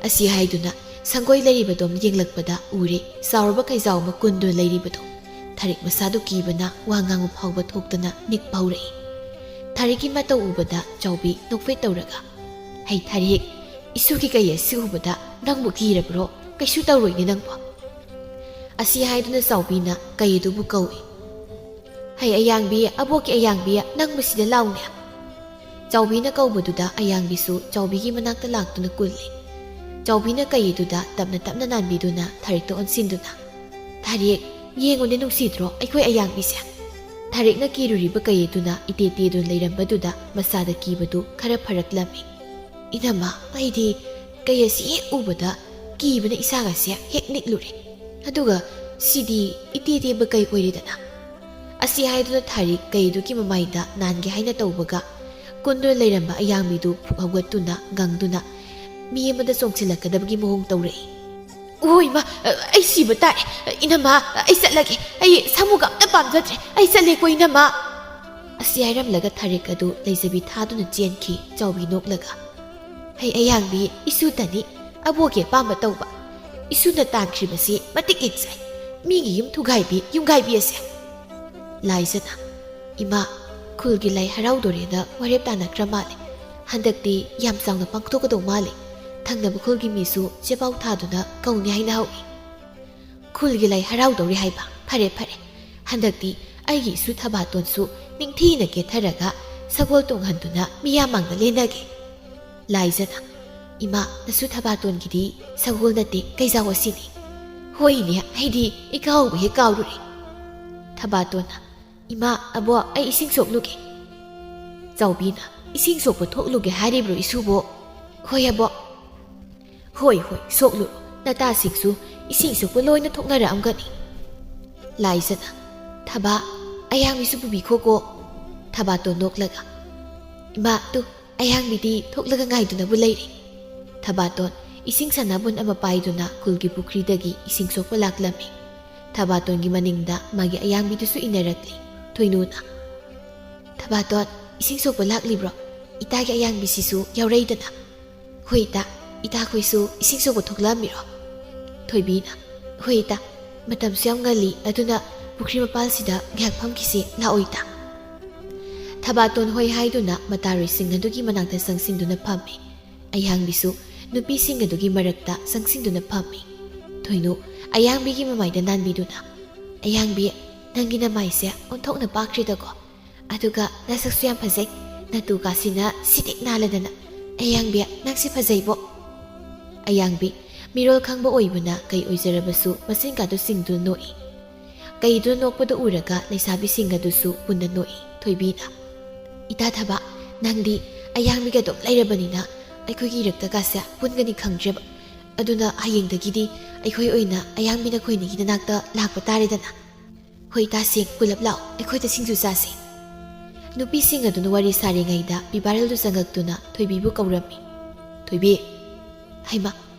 ꯑꯁꯤ ꯍꯥꯏꯗꯨꯅ ꯁꯪꯒꯣꯏ ꯂꯩꯔꯤꯕꯗꯣꯝ ꯌꯦꯡꯂꯛꯄꯗ ꯎꯔꯦ, ꯆꯥꯎꯔꯕ ꯀꯩꯖꯥꯎ ꯑꯃ ꯀꯨꯟꯗꯨꯅ ꯂꯩꯔꯤꯕꯗꯣ꯫ ꯊꯥꯔꯤꯛ ꯃꯁꯥꯗꯨ ꯀꯤꯕꯅ ꯋꯥ ꯉꯥꯡꯕ ꯐꯥꯎꯕ ꯊꯣꯛꯇꯅ ꯅꯤꯛꯄ ꯍꯧꯔꯛꯏ꯫ ꯊꯥꯔꯤꯛꯀꯤ ꯃꯇꯧ ꯎꯕꯗ ꯆꯥꯎꯕꯤ ꯅꯣꯛꯐꯦꯠ ꯇꯧꯔꯒ, "ꯍꯩ ꯊꯥꯔꯤꯛ, ꯏꯁꯨꯒꯤ ꯀꯩ ꯑꯁꯤ ꯎꯕꯗ ꯅꯪꯕꯨ ꯀꯤꯔꯕ꯭ꯔꯣ? ꯀꯩꯁꯨ ꯇꯧꯔꯣꯏꯅꯦ ꯅꯪꯕꯨ꯫" ꯑꯁꯤ ꯍꯥꯏꯗꯨꯅ ꯆꯥꯎꯕꯤꯅ ꯀꯩ ꯑꯗꯨꯕꯨ ꯀꯧꯏ꯫ "ꯍꯩ ꯑꯌꯥꯡꯕꯤ, ꯑꯕꯣꯛꯀꯤ ꯑꯌꯥꯡꯕꯤ, ꯅꯪꯕꯨ ꯁꯤꯗ ꯂꯥꯎꯅꯦ꯫" ꯆꯥꯎꯕꯤꯅ ꯀꯧꯕꯗꯨꯗ ꯑꯌꯥꯡꯕꯤꯁꯨ ꯆꯥꯎꯕꯤꯒꯤ ꯃꯅꯥꯛꯇ ꯂꯥꯛꯇꯨꯅ ꯀꯨꯜꯂꯤ꯫ ꯆꯥꯎꯕꯤꯅ ꯀꯩ ꯑꯗꯨꯗ ꯇꯞꯅ ꯇꯞꯅ ꯅꯥꯟꯕꯤꯗꯨꯅ ꯊꯥꯔꯤꯛꯇ ꯑꯣꯟꯁꯤꯟꯗꯨꯅ, "ꯊꯥꯔꯤꯛ, ꯌꯦꯡꯉꯨꯅꯦ, ꯅꯨꯡꯁꯤꯗ꯭ꯔꯣ ꯑꯩꯈꯣꯏ ꯑꯌꯥꯡꯕꯤꯁꯦ?" ꯊꯥꯔꯤꯛꯅ ꯀꯤꯔꯨꯔꯤꯕ ꯀꯩ ꯑꯗꯨꯅ ꯏꯇꯦ ꯇꯦꯗꯨꯅ ꯂꯩꯔꯝꯕꯗꯨꯗ ꯃꯁꯥꯗ ꯀꯤꯕꯗꯨ ꯈꯔ ꯐꯔꯛꯂꯝꯃꯤ꯫ "ꯏꯅꯝꯃ, ꯑꯩꯗꯤ ꯀꯩ ꯑꯁꯤ ꯍꯦꯛ ꯎꯕꯗ ꯀꯤꯕꯅ ꯏꯁꯥꯒꯁꯦ ꯍꯦꯛ ꯅꯤꯛꯂꯨꯔꯦ꯫ ꯑꯗꯨꯒ ꯁꯤꯗꯤ ꯏꯇꯦ ꯇꯦꯕ ꯀꯩ ꯑꯣꯏꯔꯦꯗꯅ꯫" ꯑꯁꯤ ꯍꯥꯏꯗꯨꯅ ꯊꯥꯔꯤꯛ ꯀꯩꯗꯨꯒꯤ ꯃꯃꯥꯏꯗ ꯅꯥꯟꯒꯦ ꯍꯥꯏꯅ ꯇꯧꯕꯒ, ꯀꯨꯟꯗꯨꯅ ꯂꯩꯔꯝꯕ ꯑꯌꯥꯡꯕꯤꯗꯨ ꯐꯨꯛ ꯍꯧꯒꯠꯇꯨꯅ ꯉꯪꯗꯨꯅ ꯃꯤ ꯑꯃꯗ ꯆꯣꯡꯁꯤꯜꯂꯛꯀꯗꯕꯒꯤ ꯃꯑꯣꯡ ꯇꯧꯔꯛꯏ꯫ "ꯑꯣ ꯏꯃꯥ, ꯑꯩ ꯁꯤꯕ ꯇꯥꯔꯦ꯫ ꯏꯅꯝꯃ, ꯑꯩ ꯆꯠꯂꯒꯦ꯫ ꯑꯩ ꯁꯥꯃꯨꯒ ꯑꯝꯇ ꯄꯥꯝꯖꯗ꯭ꯔꯦ꯫ ꯑꯩ ꯆꯠꯂꯦꯀꯣ ꯏꯅꯝꯃ꯫" ꯑꯁꯤ ꯍꯥꯏꯔꯝꯂꯒ ꯊꯥꯔꯤꯛ ꯑꯗꯨ ꯂꯩꯖꯕꯤ ꯊꯥꯗꯨꯅ ꯆꯦꯟꯈꯤ꯫ ꯆꯥꯎꯕꯤ ꯅꯣꯛꯂꯒ, "ꯍꯩ ꯑꯌꯥꯡꯕꯤ, ꯏꯁꯨꯇꯅꯤ ꯑꯕꯣꯛꯀꯤ ꯑꯄꯥꯝꯕ ꯇꯧꯕ꯫ ꯏꯁꯨꯅ ꯇꯥꯟꯈ꯭ꯔꯤꯕꯁꯤ ꯃꯇꯤꯛ ꯌꯦꯡꯖꯩ꯫ ꯃꯤꯒꯤ ꯌꯨꯝ ꯊꯨꯒꯥꯏꯕꯤ, ꯌꯨꯝꯒꯥꯏꯕꯤ ꯑꯁꯦ꯫" ꯂꯥꯏꯖꯅ, "ꯏꯃꯥ, ꯈꯨꯜꯒꯤ ꯂꯥꯏ ꯍꯔꯥꯎꯗꯣꯔꯦꯅ ꯋꯥꯔꯦꯞ ꯇꯥꯅꯈ꯭ꯔ ꯃꯥꯜꯂꯦ꯫ ꯍꯟꯗꯛꯇꯤ ꯌꯥꯝ ꯆꯥꯎꯅ ꯄꯥꯡꯊꯣꯛꯀꯗꯧ ꯃꯥꯜꯂꯦ꯫ ꯊꯪꯅꯕ ꯈꯨꯜꯒꯤ ꯃꯤꯁꯨ ꯆꯦꯄꯥꯎ ꯊꯥꯗꯨꯅ ꯀꯧꯅꯤ ꯍꯥꯏꯅ ꯍꯧꯏ꯫" "ꯈꯨꯜꯒꯤ ꯂꯥꯏ ꯍꯔꯥꯎꯗꯧꯔꯦ ꯍꯥꯏꯕ? ꯐꯔꯦ, ꯐꯔꯦ꯫ ꯍꯟꯗꯛꯇꯤ ꯑꯩꯒꯤ ꯏꯁꯨ ꯊꯕꯥꯇꯣꯟꯁꯨ ꯅꯤꯡꯊꯤꯅ ꯀꯦꯊꯔꯒ ꯁꯒꯣꯜ ꯇꯣꯡꯍꯟꯗꯨꯅ ꯃꯤꯌꯥꯝ ꯃꯥꯡꯗ ꯂꯦꯟꯅꯒꯦ꯫" ꯂꯥꯏꯖꯅ, "ꯏꯃꯥ, ꯅꯁꯨ ꯊꯕꯥꯇꯣꯟꯒꯤꯗꯤ ꯁꯒꯣꯜ ꯅꯠꯇꯦ, ꯀꯩꯖꯥꯎ ꯑꯁꯤꯅꯤ꯫" "ꯍꯣꯏꯅꯦ, ꯑꯩꯗꯤ ꯏꯀꯥꯎꯕ ꯍꯦꯛ ꯀꯥꯎꯔꯨꯔꯦ꯫" ꯊꯕꯥꯇꯣꯟꯅ, "ꯏꯃꯥ, ꯑꯕꯣꯛ, ꯑꯩ ꯏꯁꯤꯡ ꯁꯣꯛꯂꯨꯒꯦ꯫" ꯆꯥꯎꯕꯤꯅ, "ꯏꯁꯤꯡ ꯁꯣꯛꯄ ꯊꯣꯛꯂꯨꯒꯦ ꯍꯥꯏꯔꯤꯕ꯭ꯔꯣ ꯏꯁꯨꯕꯣ?" "ꯍꯣꯏ ꯑꯕꯣꯛ꯫" "ꯍꯣꯏ, ꯍꯣꯏ, ꯁꯣꯛꯂꯨꯔꯣ꯫ ꯃꯇꯥꯁꯤꯡꯁꯨ ꯏꯁꯤꯡ ꯁꯣꯛꯄ ꯂꯣꯏꯅ ꯊꯣꯛꯅꯔꯛꯑꯝꯒꯅꯤ꯫ ꯂꯥꯏꯖꯅ, "ꯊꯕꯥ, ꯑꯌꯥꯡꯕꯤꯁꯨ ꯄꯨꯕꯤꯈꯣꯀꯣ꯫" ꯊꯕꯥꯇꯣꯟ ꯅꯣꯛꯂꯒ, "ꯏꯃꯥ, ꯇꯨ, ꯑꯌꯥꯡꯕꯤꯗꯤ ꯊꯣꯛꯂꯒ ꯉꯥꯏꯗꯨꯅꯕꯨ ꯂꯩꯔꯦ꯫" ꯊꯕꯥꯇꯣꯟ ꯏꯁꯤꯡ ꯁꯥꯟꯅꯕꯨꯟ ꯑꯃ ꯄꯥꯏꯗꯨꯅ ꯈꯨꯜꯒꯤ ꯄꯨꯈ꯭ꯔꯤꯗꯒꯤ ꯏꯁꯤꯡ ꯁꯣꯛꯄ ꯂꯥꯛꯂꯝꯃꯤ꯫ ꯊꯕꯥꯇꯣꯟꯒꯤ ꯃꯅꯤꯡꯗ ꯃꯥꯒꯤ ꯑꯌꯥꯡꯕꯤꯗꯨꯁꯨ ꯏꯟꯅꯔꯛꯂꯤ꯫ ꯊꯣꯏꯅꯨꯅ, "ꯊꯕꯥꯇꯣꯟ, ꯏꯁꯤꯡ ꯁꯣꯛꯄ ꯂꯥꯛꯂꯤꯕ꯭ꯔꯣ? ꯏꯇꯥꯒꯤ ꯑꯌꯥꯡꯕꯤꯁꯤꯁꯨ ꯌꯥꯎꯔꯛꯏꯗꯅ꯫" "ꯍꯣꯏ ꯏꯇꯥ, ꯏꯇꯥꯈꯣꯏꯁꯨ ꯏꯁꯤꯡ ꯁꯣꯛꯄ ꯊꯣꯛꯂꯛꯑꯝꯃꯤꯔꯣ?" ꯊꯣꯏꯕꯤꯅ, "ꯍꯣꯏ ꯏꯇꯥ, ꯃꯇꯝꯁꯨ ꯌꯥꯝ ꯉꯜꯂꯤ, ꯑꯗꯨꯅ ꯄꯨꯈ꯭ꯔꯤ ꯃꯄꯥꯜꯁꯤꯗ ꯉꯥꯏꯍꯥꯛ ꯐꯝꯈꯤꯁꯤ, ꯂꯥꯛꯑꯣ ꯏꯇꯥ꯫" ꯊꯕꯥꯇꯣꯟ ꯍꯣꯏ ꯍꯥꯏꯗꯨꯅ ꯃꯇꯥꯔꯣꯏꯁꯤꯡ ꯑꯗꯨꯒꯤ ꯃꯅꯥꯛꯇ ꯆꯪꯁꯤꯟꯗꯨꯅ ꯐꯝꯃꯤ꯫ ꯑꯌꯥꯡꯕꯤꯁꯨ ꯅꯨꯄꯤꯁꯤꯡ ꯑꯗꯨꯒꯤ ꯃꯔꯛꯇ ꯆꯪꯁꯤꯟꯗꯨꯅ ꯐꯝꯃꯤ꯫ ꯊꯣꯏꯅꯨ ꯑꯌꯥꯡꯕꯤꯒꯤ ꯃꯃꯥꯏꯗ ꯅꯥꯟꯕꯤꯗꯨꯅ, "ꯑꯌꯥꯡꯕꯤ, ꯅꯪꯒꯤ ꯅꯃꯥꯏꯁꯦ ꯑꯣꯟꯊꯣꯛꯅ ꯄꯥꯛꯈ꯭ꯔꯦꯗꯀꯣ꯫ ꯑꯗꯨꯒ ꯅꯁꯛꯁꯨ ꯌꯥꯝ ꯐꯖꯩ꯫ ꯅꯇꯨ ꯀꯥꯁꯤꯅ ꯁꯤꯇꯤꯛ ꯅꯥꯜꯂꯗꯅ꯫ ꯑꯌꯥꯡꯕꯤ, ꯅꯪꯁꯦ ꯐꯖꯩꯕꯣ꯫" ꯑꯌꯥꯡꯕꯤ ꯃꯤꯔꯣꯜ ꯈꯪꯕ ꯑꯣꯏꯕꯅ ꯀꯩ ꯑꯣꯏꯖꯔꯕꯁꯨ ꯃꯆꯤꯟ ꯀꯥꯗꯨ ꯆꯤꯡꯗꯨꯅ ꯅꯣꯛꯏ꯫ ꯀꯩꯗꯨꯅ ꯅꯣꯛꯄꯗꯨ ꯎꯔꯒ ꯂꯩꯁꯥꯕꯤꯁꯤꯡ ꯑꯗꯨꯁꯨ ꯄꯨꯟꯅ ꯅꯣꯛꯏ꯫ ꯊꯣꯏꯕꯤꯅ, "ꯏꯇꯥ ꯊꯕꯥ, ꯅꯪꯗꯤ ꯑꯌꯥꯡꯕꯤꯒ ꯑꯗꯨꯝ ꯂꯩꯔꯕꯅꯤꯅ ꯑꯩꯈꯣꯏꯒꯤ ꯏꯔꯛꯇ ꯀꯥꯁꯦ ꯄꯨꯟꯒꯅꯤ ꯈꯪꯗ꯭ꯔꯦꯕ꯫ ꯑꯗꯨꯅ ꯍꯌꯦꯡꯗꯒꯤꯗꯤ ꯑꯩꯈꯣꯏ ꯑꯣꯏꯅ ꯑꯌꯥꯡꯕꯤ ꯅꯈꯣꯏꯅꯤꯒꯤ ꯅꯅꯥꯛꯇ ꯂꯥꯛꯄ ꯇꯥꯔꯦꯗꯅ꯫ ꯍꯣꯏ ꯏꯇꯥꯁꯤꯡ, ꯄꯨꯂꯞ ꯂꯥꯛꯑꯣ, ꯑꯩꯈꯣꯏꯗ ꯁꯤꯡꯖꯨ ꯆꯥꯁꯦ꯫" ꯅꯨꯄꯤꯁꯤꯡ ꯑꯗꯨꯅ ꯋꯥꯔꯤ ꯁꯥꯔꯤꯉꯩꯗ ꯄꯤꯕꯥꯔꯦꯜꯗꯨ ꯆꯪꯉꯛꯇꯨꯅ ꯊꯣꯏꯕꯤꯕꯨ ꯀꯧꯔꯝꯃꯤ꯫ ꯊꯣꯏꯕꯤ, "ꯍꯩꯃꯥ,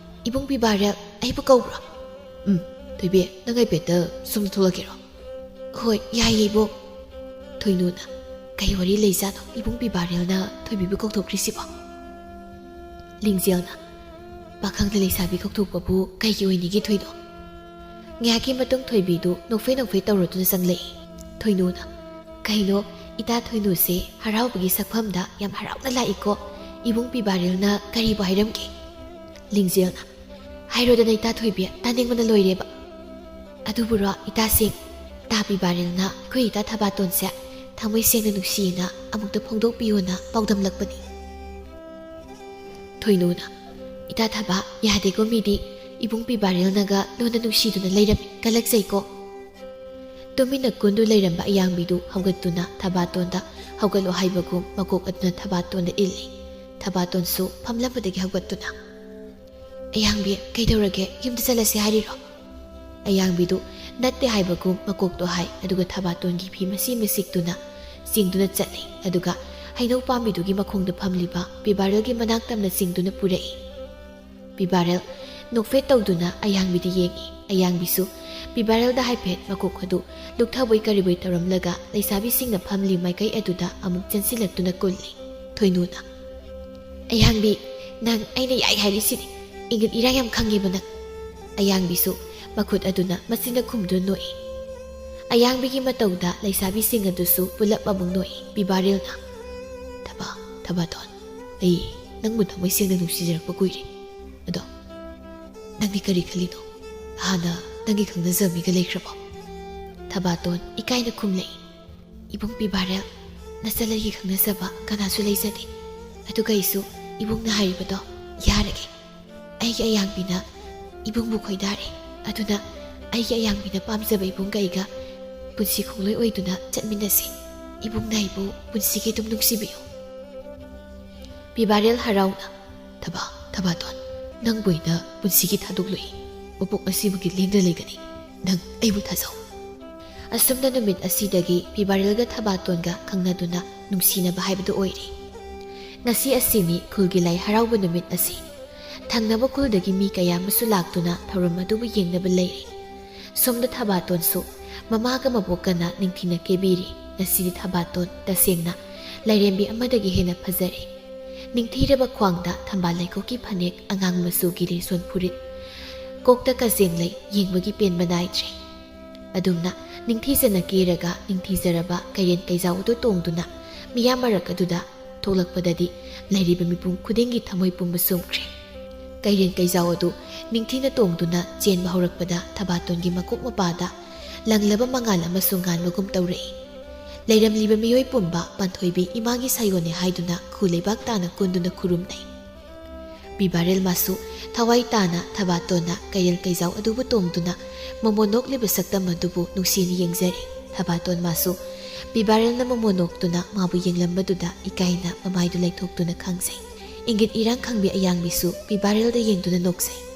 ꯏꯕꯨꯡ ꯄꯤꯕꯥꯔꯦꯜ ꯑꯩꯕꯨ ꯀꯧꯕ꯭ꯔꯣ?" "ꯎꯝ, ꯊꯣꯏꯕꯤ, ꯅꯪ ꯍꯥꯏꯐꯦꯠꯇ ꯁꯣꯝꯗ ꯊꯣꯛꯂꯛꯀꯦꯔꯣ?" "ꯍꯣꯏ, ꯌꯥꯏꯌꯦ ꯏꯕꯣꯛ꯫" ꯊꯣꯏꯅꯨꯅ, "ꯀꯩ ꯋꯥꯔꯤ ꯂꯩꯖꯥꯠꯅꯣ ꯏꯕꯨꯡ ꯄꯤꯕꯥꯔꯦꯜꯅ ꯊꯣꯏꯕꯤꯕꯨ ꯀꯧꯊꯣꯛꯈ꯭ꯔꯤꯁꯤꯕꯣ?" ꯂꯤꯡꯖꯦꯜꯅ, "ꯄꯥꯈꯪꯗ ꯂꯩꯁꯥꯕꯤ ꯀꯧꯊꯣꯛꯄꯕꯨ ꯀꯩꯒꯤ ꯑꯣꯏꯅꯤꯒꯦ ꯊꯣꯏꯅꯨ?" ꯉꯥꯏꯍꯥꯛꯀꯤ ꯃꯇꯨꯡ ꯊꯣꯏꯕꯤꯗꯨ ꯅꯣꯛꯐꯦ ꯅꯣꯛꯐꯦ ꯇꯧꯔꯗꯨꯅ ꯆꯪꯂꯛꯏ꯫ ꯊꯣꯏꯅꯨꯅ, "ꯀꯩꯅꯣ, ꯏꯇꯥ ꯊꯣꯏꯅꯨꯁꯦ ꯍꯔꯥꯎꯕꯒꯤ ꯁꯛꯐꯝꯗ ꯌꯥꯝ ꯍꯔꯥꯎꯅ ꯂꯥꯛꯏꯀꯣ꯫ ꯏꯕꯨꯡ ꯄꯤꯕꯥꯔꯦꯜꯅ ꯀꯔꯤꯕꯨ ꯍꯥꯏꯔꯝꯒꯦ?" ꯂꯤꯡꯖꯦꯜꯅ, "ꯍꯥꯏꯔꯣꯗꯅ ꯏꯇꯥ ꯊꯣꯏꯕꯤ, ꯇꯥꯅꯤꯡꯕꯅ ꯂꯣꯏꯔꯦꯕ꯫ ꯑꯗꯨꯕꯨꯔꯣ ꯏꯇꯥꯁꯤꯡ, ꯇꯥ ꯄꯤꯕꯥꯔꯦꯜꯅ ꯑꯩꯈꯣꯏ ꯏꯇꯥ ꯊꯕꯥꯇꯣꯟꯁꯦ ꯊꯃꯣꯏ ꯁꯦꯡꯅ ꯅꯨꯡꯁꯤꯌꯦꯅ ꯑꯃꯨꯛꯇ ꯐꯣꯡꯗꯣꯛꯄꯤꯌꯨꯅ ꯄꯥꯎꯗꯝꯂꯛꯄꯅꯤ꯫" ꯊꯣꯏꯅꯨꯅ, "ꯏꯇꯥ ꯊꯕꯥ, ꯌꯥꯗꯦꯀꯣ ꯃꯤꯗꯤ, ꯏꯕꯨꯡ ꯄꯤꯕꯥꯔꯦꯜꯅꯒ ꯂꯣꯟꯅ ꯅꯨꯡꯁꯤꯗꯨꯅ ꯂꯩꯔꯝꯃꯤ, ꯀꯜꯂꯛꯆꯩꯀꯣ꯫" ꯇꯨꯃꯤꯟꯅ ꯀꯨꯟꯗꯨ ꯂꯩꯔꯝꯕ ꯑꯌꯥꯡꯕꯤꯗꯨ ꯍꯧꯒꯠꯇꯨꯅ ꯊꯕꯥꯇꯣꯟꯗ ꯍꯧꯒꯠꯂꯣ ꯍꯥꯏꯕꯒꯨꯝ ꯃꯀꯣꯛ ꯑꯗꯨꯅ ꯊꯕꯥꯇꯣꯟꯗ ꯏꯜꯂꯤ꯫ ꯊꯕꯥꯇꯣꯟꯁꯨ ꯐꯝꯂꯝꯕꯗꯒꯤ ꯍꯧꯒꯠꯇꯨꯅ, "ꯑꯌꯥꯡꯕꯤ, ꯀꯩꯗꯧꯔꯒꯦ? ꯌꯨꯝꯗ ꯆꯠꯂꯁꯦ ꯍꯥꯏꯔꯤꯔꯣ?" ꯑꯌꯥꯡꯕꯤꯗꯨ ꯅꯠꯇꯦ ꯍꯥꯏꯕꯒꯨꯝ ꯃꯀꯣꯛꯇꯣ ꯍꯥꯏ, ꯑꯗꯨꯒ ꯊꯕꯥꯇꯣꯟꯒꯤ ꯐꯤ ꯃꯁꯤ ꯃꯁꯤꯛꯇꯨꯅ ꯆꯤꯡꯗꯨꯅ ꯆꯠꯂꯤ꯫ ꯑꯗꯨꯒ ꯍꯩꯅꯧ ꯄꯥꯝꯕꯤꯗꯨꯒꯤ ꯃꯈꯣꯡꯗ ꯐꯝꯂꯤꯕ ꯄꯤꯕꯥꯔꯦꯜꯒꯤ ꯃꯅꯥꯛ ꯇꯝꯅ ꯆꯤꯡꯗꯨꯅ ꯄꯨꯔꯛꯏ꯫ ꯄꯤꯕꯥꯔꯦꯜ ꯅꯣꯛꯐꯦꯠ ꯇꯧꯗꯨꯅ ꯑꯌꯥꯡꯕꯤꯗ ꯌꯦꯡꯏ꯫ ꯑꯌꯥꯡꯕꯤꯁꯨ ꯄꯤꯕꯥꯔꯦꯜꯗ ꯍꯥꯏꯐꯦꯠ ꯃꯀꯣꯛ ꯑꯗꯨ ꯂꯨꯛꯊꯕꯣꯏ ꯀꯔꯤꯕꯣꯏ ꯇꯧꯔꯝꯂꯒ ꯂꯩꯁꯥꯕꯤꯁꯤꯡꯅ ꯐꯝꯂꯤ ꯃꯥꯏꯀꯩ ꯑꯗꯨꯗ ꯑꯃꯨꯛ ꯆꯦꯟꯁꯤꯜꯂꯛꯇꯨꯅ ꯀꯨꯜꯂꯤ꯫ ꯊꯣꯏꯅꯨꯅ, "ꯑꯌꯥꯡꯕꯤ, ꯅꯪ ꯑꯩꯅ ꯌꯥꯏ ꯍꯥꯏꯔꯤꯁꯤꯅꯤ꯫ ꯏꯪꯒꯤꯠ ꯏꯔꯥꯡ ꯌꯥꯝ ꯈꯪꯉꯦꯕ ꯅꯪ꯫" ꯑꯌꯥꯡꯕꯤꯁꯨ ꯃꯈꯨꯠ ꯑꯗꯨꯅ ꯃꯆꯤꯟꯗ ꯈꯨꯝꯗꯨꯅ ꯅꯣꯛꯏ꯫ ꯑꯌꯥꯡꯕꯤꯒꯤ ꯃꯇꯧꯗ ꯂꯩꯁꯥꯕꯤꯁꯤꯡ ꯑꯗꯨꯁꯨ ꯄꯨꯂꯞ ꯑꯃꯨꯛ ꯅꯣꯛꯏ꯫ ꯄꯤꯕꯥꯔꯦꯜꯅ, "ꯊꯕꯥ, ꯊꯕꯥꯇꯣꯟ, ꯑꯩ ꯅꯪꯕꯨ ꯊꯃꯣꯏ ꯁꯦꯡꯅ ꯅꯨꯡꯁꯤꯖꯔꯛꯄ ꯀꯨꯏꯔꯦ꯫ ꯑꯗꯣ ꯅꯪꯗꯤ ꯀꯔꯤ ꯈꯜꯂꯤꯅꯣ? ꯍꯥꯟꯅ ꯅꯪꯒꯤ ꯈꯪꯅꯖꯕ ꯃꯤꯒ ꯂꯩꯈ꯭ꯔꯕꯣ?" ꯊꯕꯥꯇꯣꯟ ꯏꯀꯥꯏꯅ ꯈꯨꯝꯂꯛꯏ꯫ "ꯏꯕꯨꯡ ꯄꯤꯕꯥꯔꯦꯜ, ꯅꯆꯜ ꯑꯩꯒꯤ ꯈꯪꯅꯖꯕ ꯀꯅꯥꯁꯨ ꯂꯩꯖꯗꯦ꯫ ꯑꯗꯨꯒ ꯑꯩꯁꯨ ꯏꯕꯨꯡꯅ ꯍꯥꯏꯔꯤꯕꯗꯣ ꯌꯥꯔꯒꯦ꯫ ꯑꯩꯒꯤ ꯑꯌꯥꯡꯕꯤꯅ ꯏꯕꯨꯡꯕꯨ ꯈꯣꯏꯗꯥꯔꯦ꯫ ꯑꯗꯨꯅ ꯑꯩꯒꯤ ꯑꯌꯥꯡꯕꯤꯅ ꯄꯥꯝꯖꯕ ꯏꯕꯨꯡꯒ ꯑꯩꯒ ꯄꯨꯟꯁꯤ ꯈꯣꯡꯂꯣꯏ ꯑꯣꯏꯗꯨꯅ ꯆꯠꯃꯤꯟꯅꯁꯤ꯫ ꯏꯕꯨꯡꯅ ꯑꯩꯕꯨ ꯄꯨꯟꯁꯤꯒꯤ ꯑꯗꯨꯝ ꯅꯨꯡꯁꯤꯕꯤꯌꯨ꯫" ꯄꯤꯕꯥꯔꯦꯜ ꯍꯔꯥꯎꯅ, "ꯊꯕꯥ, ꯊꯕꯥꯇꯣꯟ, ꯅꯪꯕꯨ ꯑꯩꯅ ꯄꯨꯟꯁꯤꯒꯤ ꯊꯥꯗꯣꯛꯂꯣꯏ꯫ ꯃꯄꯣꯛ ꯑꯁꯤꯃꯒꯤ ꯂꯦꯡꯗ ꯂꯩꯒꯅꯤ꯫ ꯅꯪ ꯑꯩꯕꯨ ꯊꯥꯖꯧ꯫" ꯑꯁꯨꯝꯅ ꯅꯨꯃꯤꯠ ꯑꯁꯤꯗꯒꯤ ꯄꯤꯕꯥꯔꯦꯜꯒ ꯊꯕꯥꯇꯣꯟꯒ ꯈꯪꯅꯗꯨꯅ ꯅꯨꯡꯁꯤꯅꯕ ꯍꯥꯏꯕꯗꯨ ꯑꯣꯏꯔꯦ꯫ ꯉꯁꯤ ꯑꯁꯤꯅꯤ ꯈꯨꯜꯒꯤ ꯂꯥꯏ ꯍꯔꯥꯎꯕ ꯅꯨꯃꯤꯠ ꯑꯁꯤ꯫ ꯊꯪꯅꯕ ꯈꯨꯜꯗꯒꯤ ꯃꯤ ꯀꯌꯥ ꯑꯃꯁꯨ ꯂꯥꯛꯇꯨꯅ ꯊꯧꯔꯝ ꯑꯗꯨꯕꯨ ꯌꯦꯡꯅꯕ ꯂꯩꯔꯦ꯫ ꯁꯣꯝꯗ ꯊꯕꯥꯇꯣꯟꯁꯨ ꯃꯃꯥꯒ ꯃꯕꯣꯛꯀꯅ ꯅꯤꯡꯊꯤꯅ ꯀꯦꯕꯤꯔꯤ꯫ ꯉꯁꯤꯗꯤ ꯊꯕꯥꯇꯣꯟ ꯇꯁꯦꯡꯅ ꯂꯥꯏꯔꯦꯝꯕꯤ ꯑꯃꯗꯒꯤ ꯍꯦꯟꯅ ꯐꯖꯔꯦ꯫ ꯅꯤꯡꯊꯤꯔꯕ ꯈ꯭ꯋꯥꯡꯗ ꯊꯝꯕꯥꯜ ꯂꯩꯈꯣꯛꯀꯤ ꯐꯅꯦꯛ, ꯑꯉꯥꯡ ꯃꯆꯨꯒꯤ ꯂꯦꯁꯣꯟ ꯐꯨꯔꯤꯠ, ꯀꯣꯛꯇ ꯀꯖꯦꯡ ꯂꯩ, ꯌꯦꯡꯕꯒꯤ ꯄꯦꯟꯕ ꯅꯥꯏꯗ꯭ꯔꯦ꯫ ꯑꯗꯨꯝꯅ ꯅꯤꯡꯊꯤꯖꯅ ꯀꯦꯔꯒ ꯅꯤꯡꯊꯤꯖꯔꯕ ꯀꯩꯔꯦꯟ ꯀꯩꯖꯥꯎ ꯑꯗꯨ ꯇꯣꯡꯗꯨꯅ ꯃꯤꯌꯥꯝ ꯃꯔꯛ ꯑꯗꯨꯗ ꯊꯣꯛꯂꯛꯄꯗꯗꯤ ꯂꯩꯔꯤꯕ ꯃꯤꯄꯨꯝ ꯈꯨꯗꯤꯡꯒꯤ ꯊꯃꯣꯏ ꯄꯨꯝꯕ ꯆꯨꯝꯈ꯭ꯔꯦ꯫ ꯀꯩꯔꯦꯟ ꯀꯩꯖꯥꯎ ꯑꯗꯨ ꯅꯤꯡꯊꯤꯅ ꯇꯣꯡꯗꯨꯅ ꯆꯦꯟꯕ ꯍꯧꯔꯛꯄꯗ ꯊꯕꯥꯇꯣꯟꯒꯤ ꯃꯀꯣꯛ ꯃꯄꯥꯗ ꯂꯪꯂꯕ ꯃꯉꯥꯜ ꯑꯃꯁꯨ ꯉꯥꯟꯕꯒꯨꯝ ꯇꯧꯔꯛꯏ꯫ ꯂꯩꯔꯝꯂꯤꯕ ꯃꯤꯑꯣꯏ ꯄꯨꯝꯕ ꯄꯥꯟꯊꯣꯏꯕꯤ ꯏꯃꯥꯒꯤ ꯁꯥꯌꯣꯟꯅꯦ ꯍꯥꯏꯗꯨꯅ ꯈꯨ ꯂꯩꯕꯥꯛ ꯇꯥꯅ ꯀꯨꯟꯗꯨꯅ ꯈꯨꯔꯨꯝꯅꯩ꯫ ꯄꯤꯕꯥꯔꯦꯜ ꯃꯥꯁꯨ ꯊꯋꯥꯏ ꯇꯥꯅ ꯊꯕꯥꯇꯣꯟꯅ ꯀꯩꯔꯦꯜ ꯀꯩꯖꯥꯎ ꯑꯗꯨꯕꯨ ꯇꯣꯡꯗꯨꯅ ꯃꯣꯃꯣꯟ ꯅꯣꯛꯂꯤꯕ ꯁꯛꯇꯝ ꯑꯗꯨꯕꯨ ꯅꯨꯡꯁꯤꯅ ꯌꯦꯡꯖꯔꯤ꯫ ꯊꯕꯥꯇꯣꯟ ꯃꯥꯁꯨ ꯄꯤꯕꯥꯔꯦꯜꯅ ꯃꯣꯃꯣꯟ ꯅꯣꯛꯇꯨꯅ ꯃꯥꯕꯨ ꯌꯦꯡꯂꯝꯕꯗꯨꯗ ꯏꯀꯥꯏꯅ ꯃꯃꯥꯏꯗꯨ ꯂꯩꯊꯣꯛꯇꯨꯅ ꯈꯥꯡꯖꯩ꯫ ꯏꯪꯒꯤꯠ ꯏꯔꯥꯡ ꯈꯪꯕꯤ ꯑꯌꯥꯡꯕꯤꯁꯨ ꯄꯤꯕꯥꯔꯦꯜꯗ ꯌꯦꯡꯗꯨꯅ ꯅꯣꯛꯆꯩ꯫